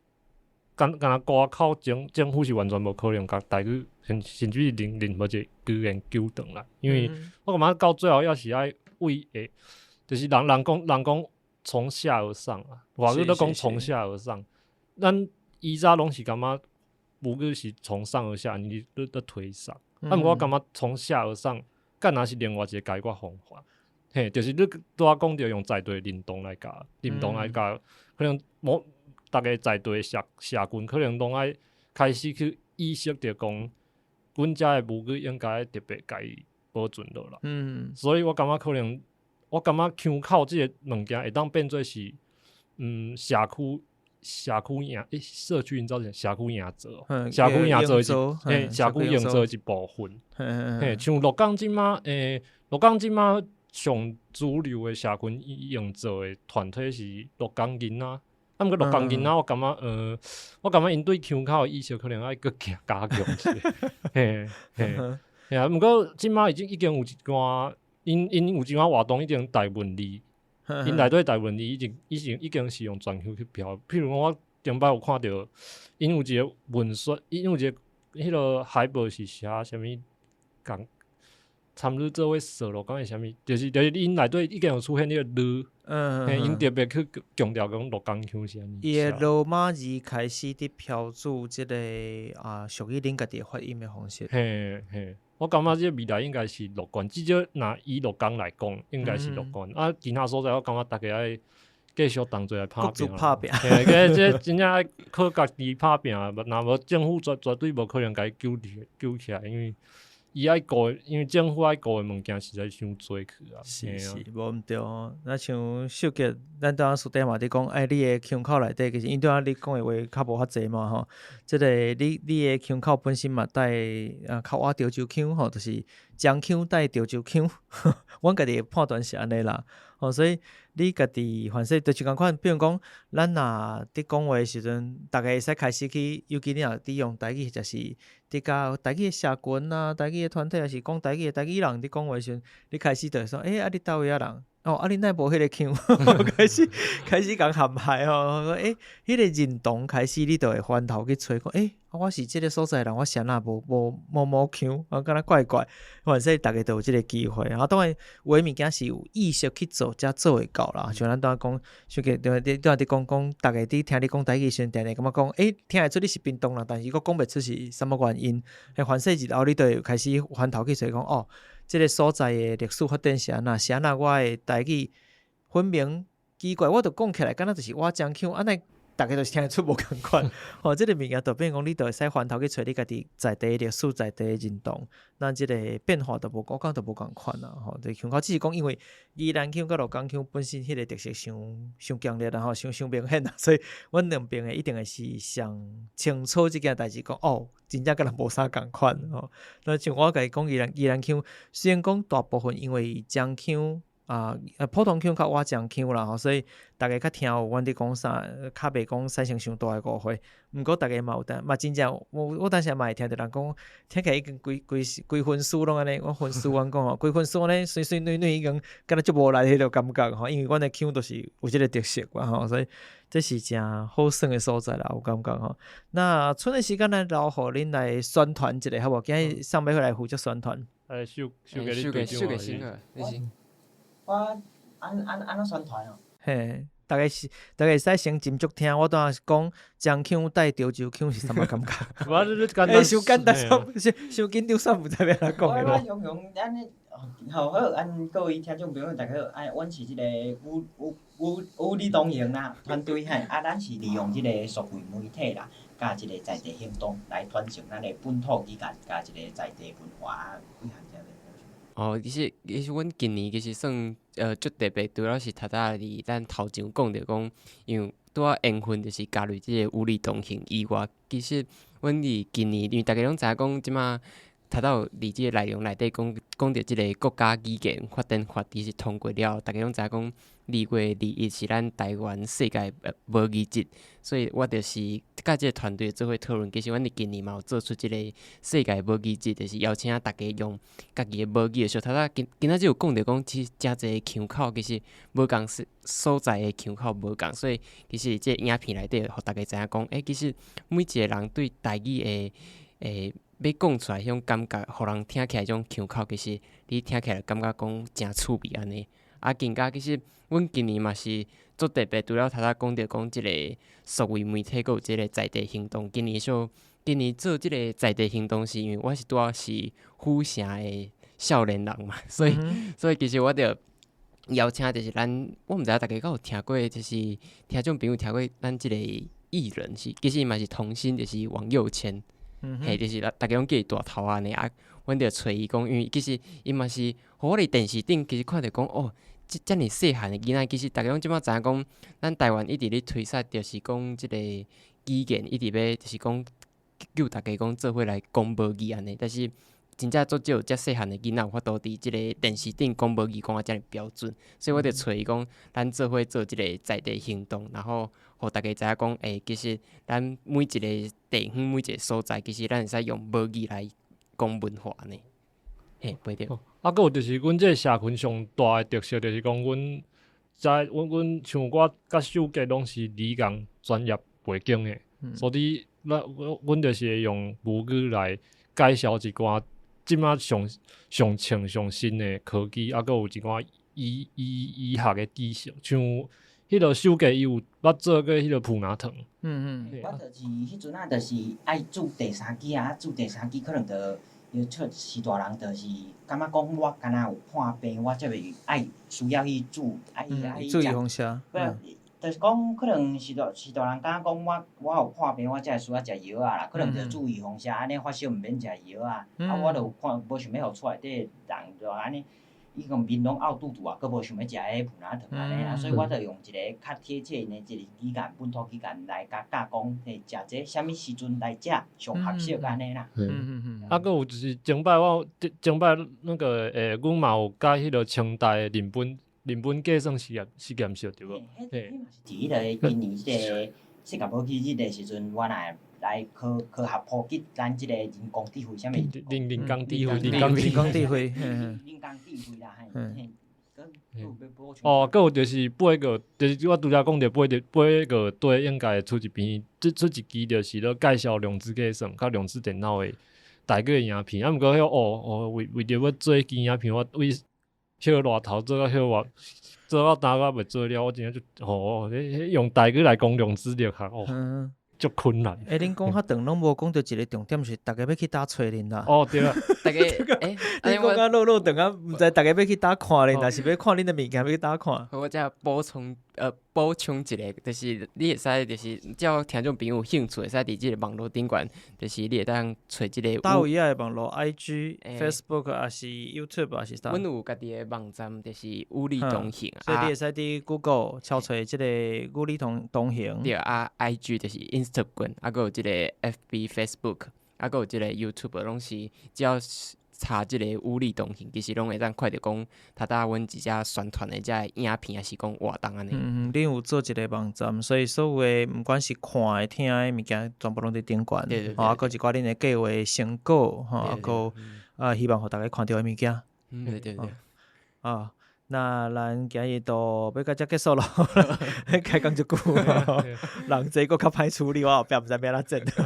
敢若外口政府是完全無可能共台語，甚至任何一個語言救轉來，因為我感覺到最後抑是愛為下，就是人講從下而上啊，外語都講從下而上，咱以前攏是感覺母語是從上而下，你咧推捒。啊，毋過我感覺從下而上，敢若是另外一個解決方法。嘿，就是你拄仔講著用在地認同來教，認同來教，可能某逐个在地社群可能攏愛開始去意識著講，阮遮的母語應該特別共伊保存落來。所以我感覺可能，我感覺腔口這個物件會當變做是，社區營造是社區營造，社區營造是，嘿，社區營造一部分。嘿，像鹿港這馬，鹿港這馬。上主流的社群用做的團體是鹿港囡仔。啊，毋過鹿港囡仔，我感覺𪜶對腔口的意識可能愛閣加加強一下。嘿，嘿，嘿啊！毋過這馬已經有一寡，𪜶有一寡活動已經台文字，𪜶內底台文字已經是用全腔去標。譬如講，我頂擺有看著，𪜶有一個文宣，𪜶有一個彼個海報是寫啥物講？參與做伙說鹿港的啥物？就是𪜶內底已經有出現彼個字，嘿，𪜶特別去強調講鹿港腔是按呢。伊的羅馬字開始佇標註這个啊，屬於恁家己的發音的方式。嘿嘿，我感覺這個未來應該是樂觀，至少若以鹿港來講，應該是樂觀。啊，其他所在我感覺逐家愛繼續同齊來拍拼。拍拚。嘿，這這真正愛靠家己拍拚，若無政府絕對無可能共伊救起來，因為伊愛顧，因為政府愛顧的物件實在傷濟去啊。是是，無毋對哦。若像秀傑，咱拄仔私底嘛佇講，欸，你的腔口內底，其實𪜶拄仔你講的話較無遐濟嘛吼。這个你的腔口本身嘛帶啊較倚潮州腔吼，就是漳腔帶潮州腔。阮家己的判斷是按呢啦。吼，所以你家己凡勢就是仝款，比如講，咱若佇講話的時陣，逐家會使開始去，尤其你若佇用台語，或者是佇佮台語的社群啊、台語的團體，抑是講台語的台語人佇講話的時陣，你開始就會說，欸，啊你佗位仔人？哦，啊你哪無彼个腔？開始共陷害吼，說欸，彼个認同開始你就會翻頭去揣講，欸，啊我是這个所在人，我是按怎無某某腔，啊敢若怪怪，反正逐家都有這个機會。啊，當然有的物件是有意識去做，才做會到啦。像咱拄仔講，像個對你拄仔佇講講，逐家佇聽你講台語時陣，定定感覺講，欸，聽會出你是屏東人，但是閣講袂出是啥物原因。欸，凡勢日後你就會開始翻頭去揣講，哦，這个所在的歷史發展是按怎，是按怎我的台語分明奇怪，我著講起來敢若就是倚漳腔，按呢逐家就是聽會出無仝款。吼，這个物件就變講，你就會使翻頭去揣你家己在地的歷史、在地的認同，那這个變化就無，我講就無仝款啦。吼，這腔口只是講，因為宜蘭腔佮鹿港腔本身彼个特色傷傷強烈啦，吼，傷傷明顯啦，所以阮兩邊的一定會是上清楚這件代誌，講哦，真正佮人無啥仝款吼。那像我家己講宜蘭腔，雖然講大部分因為漳腔啊，普通腔較倚漳腔啦吼，所以逐家較聽有阮佇講啥，較袂講產生傷大的誤會。毋過逐家嘛有當嘛真正，我當時嘛會聽著人講，聽起來已經規規規分書攏按呢，我分書阮講吼，規分書按呢媠媠軟軟已經敢若足無力彼個感覺吼，因為阮的腔就是有這个特色嘛吼，所以這是誠好耍的所在啦，有感覺吼。那剩的時間咱留予恁來宣傳一下好無？今日上欲來負責宣傳。欸，秀秀給你隊長啊，先啊，你先。我按怎宣傳哦？嘿，逐家是，逐家會使先斟酌聽。我拄仔講漳腔帶潮州腔是啥物感覺？無你你簡單，欸，傷簡單，傷傷緊張，煞毋知欲按怎講我我常常按呢，好好，按各位聽眾朋友逐家好，哎，阮是這个與你同行啦，團隊嘿，啊，咱是利用這个數位媒體啦，佮這个在地行動來傳承咱的本土語言，佮這个在地文化幾項這樣。哦，其實阮今年其實算足特別，除了是頭拄仔佇咱頭前有講著講，因為拄仔緣分就是加入這个與你同行以外，其實阮佇今年，因為逐家攏知影講，這馬頭拄有佇這个內容內底講講著這个國家語言發展法，其實通過了後，逐家攏知影講，2月21是咱台灣世界母語日，所以我就是佮這个團隊做伙討論。其實阮佇今年嘛有做出這个世界母語日，就是邀請逐家用家己的母語的時候，頭拄仔今今仔日有講著講，其實誠濟腔口其實無仝所在的腔口無仝，所以其實這个影片內底，予逐家知影講，欸，其實每一個人對台語的欲講出來彼種感覺，予人聽起來彼種腔口，其實你聽起來感覺講誠趣味按呢。啊，更加其實阮今年嘛是足特別，除了頭拄仔講著講這个數位媒體，閣有這个在地行動。今年說今年做這个在地行動，是因為我是拄好是府城的少年人嘛，所以其實我著邀請就是咱，我毋知影逐家敢有聽過，就是聽眾朋友聽過咱這个藝人是，其實伊嘛是童星，就是王佑謙。嘿，就是逐家攏記大頭按呢啊，阮著揣伊講，因為其實伊嘛是，予我佇電視頂其實看著講哦，這遮爾細漢的囡仔，其實逐家攏這馬知影講，咱台灣一直咧推捒，就是講這个語言一直欲，就是講叫逐家講做伙來講母語按呢。但是真正足少遮細漢的囡仔有法度佇這个電視頂講母語講甲遮爾標準，所以我就揣伊講，咱做伙做這个在地行動，然後予大家知影講，其實咱每一個地方、每一個所在，其實咱會使用母語來講文化呢。嘿，袂著。啊，閣有就是阮這个社群上大的特色，就是講阮在阮阮像我佮秀傑攏是理工專業背景的，所以咱阮阮就是會用母語來介紹一寡這馬上上穿上新的科技，啊，閣有一寡醫醫醫學的知識，像彼个秀傑伊有捌做過彼个普拿疼。我就是彼陣啊，就是愛煮第三支啊，煮第三支可能就伊出序大人，就是感覺講我敢若有破病，我才會愛需要去注愛愛去注預防射。不，就是講可能序大序大人感覺講我我有破病，我才會需要食藥仔啦。可能就注預防射按呢發燒毋免食藥仔。啊，我就看無想欲予厝內底人就按呢，伊講面攏漚拄拄啊，閣無想欲食彼普拿疼按呢啊，所以我就用一个較貼切的一个語言，本土語言來共教講，食這啥物時陣來食上合適按呢啦。啊，閣有就是前擺我前擺那個阮嘛有佮彼个清大的人本人本計算實驗實驗室對無？彼嘛是佇彼个今年這个世界母語日的時陣，我若來科科學普及咱這个人工智慧啥物？人人工智慧，人工人工智慧，人工智慧啦，嘿。哦，閣有就是八個，就是我拄才講著八個八個底應該會出一篇，這出一期就是咧介紹量子計算佮量子電腦的台語的影片。啊，毋過彼哦哦，為為著欲做彼支影片，我為歇熱頭做到歇熱，做到焦我袂做了，我真正就哦，彼用台語來講量子力學哦。足困難。恁講較長，攏無講著一个重點是，逐家欲去佗揣恁啦。哦，對啊，逐家欸，恁講甲落落長啊，毋知逐家欲去佗看恁，抑是欲看恁的物件欲去佗看。我遮補充補充一个，就是你會使，就是只要聽眾朋友有興趣，會使佇這个網路頂懸，就是你會當揣這個。佗位仔的網路，IG、Facebook 抑是 YouTube 抑是啥？阮有家己的網站，就是與你同行。所以你會使佇 Google 敲揣這个與你同同行。對啊，IG 就是 Instagram，啊，閣有這个 FB、Facebook，啊，閣有這个 YouTube，攏是只要查這个與你同行，其實攏會當看著講，頭拄阮一隻宣傳的這影片，抑是講活動按呢。恁有做一个網站，所以所有的毋管是看的、聽的物件，全部攏佇頂懸。對對對。啊，閣一寡恁的計劃成果，吼，啊，閣啊，希望予逐家看著的物件。對對對。啊，那咱今日就欲到遮結束咯，開講足久，人濟閣較歹處理，我後壁毋知欲按怎剪。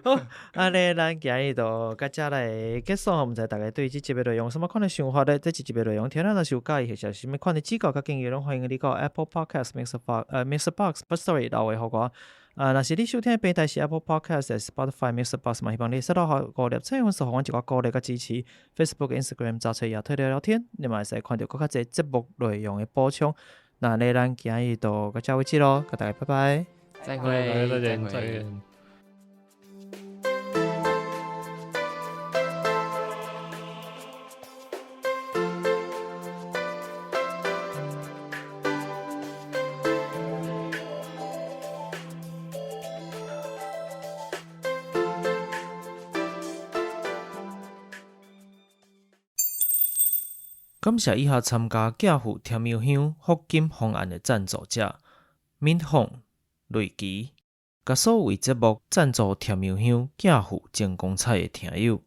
好，按呢，咱今日就到遮來結束，毋知逐家對這集的內容有啥物款的想法咧？這一集的內容聽了若是有佮意，或者是啥物款的指教佮建議，攏歡迎你到 Apple Podcast、Mixer Box、Mixer Box、Firstory 留話予我。啊，若是你收聽的平台是 Apple Podcast、Spotify、Mixer Box 嘛，希望你會使留下五粒星，予阮一寡鼓勵佮支持。Facebook、Instagram 查揣野兔聊聊天，你嘛會使看著閣較濟節目內容的補充。那呢，咱今日就到遮為止囉，佮大家拜拜。再會，再見，再見。感謝以下參加寄付甜油香福金方案的贊助者：敏鳳、瑞奇，佮所有為節目贊助甜油香寄付精光彩的聽友。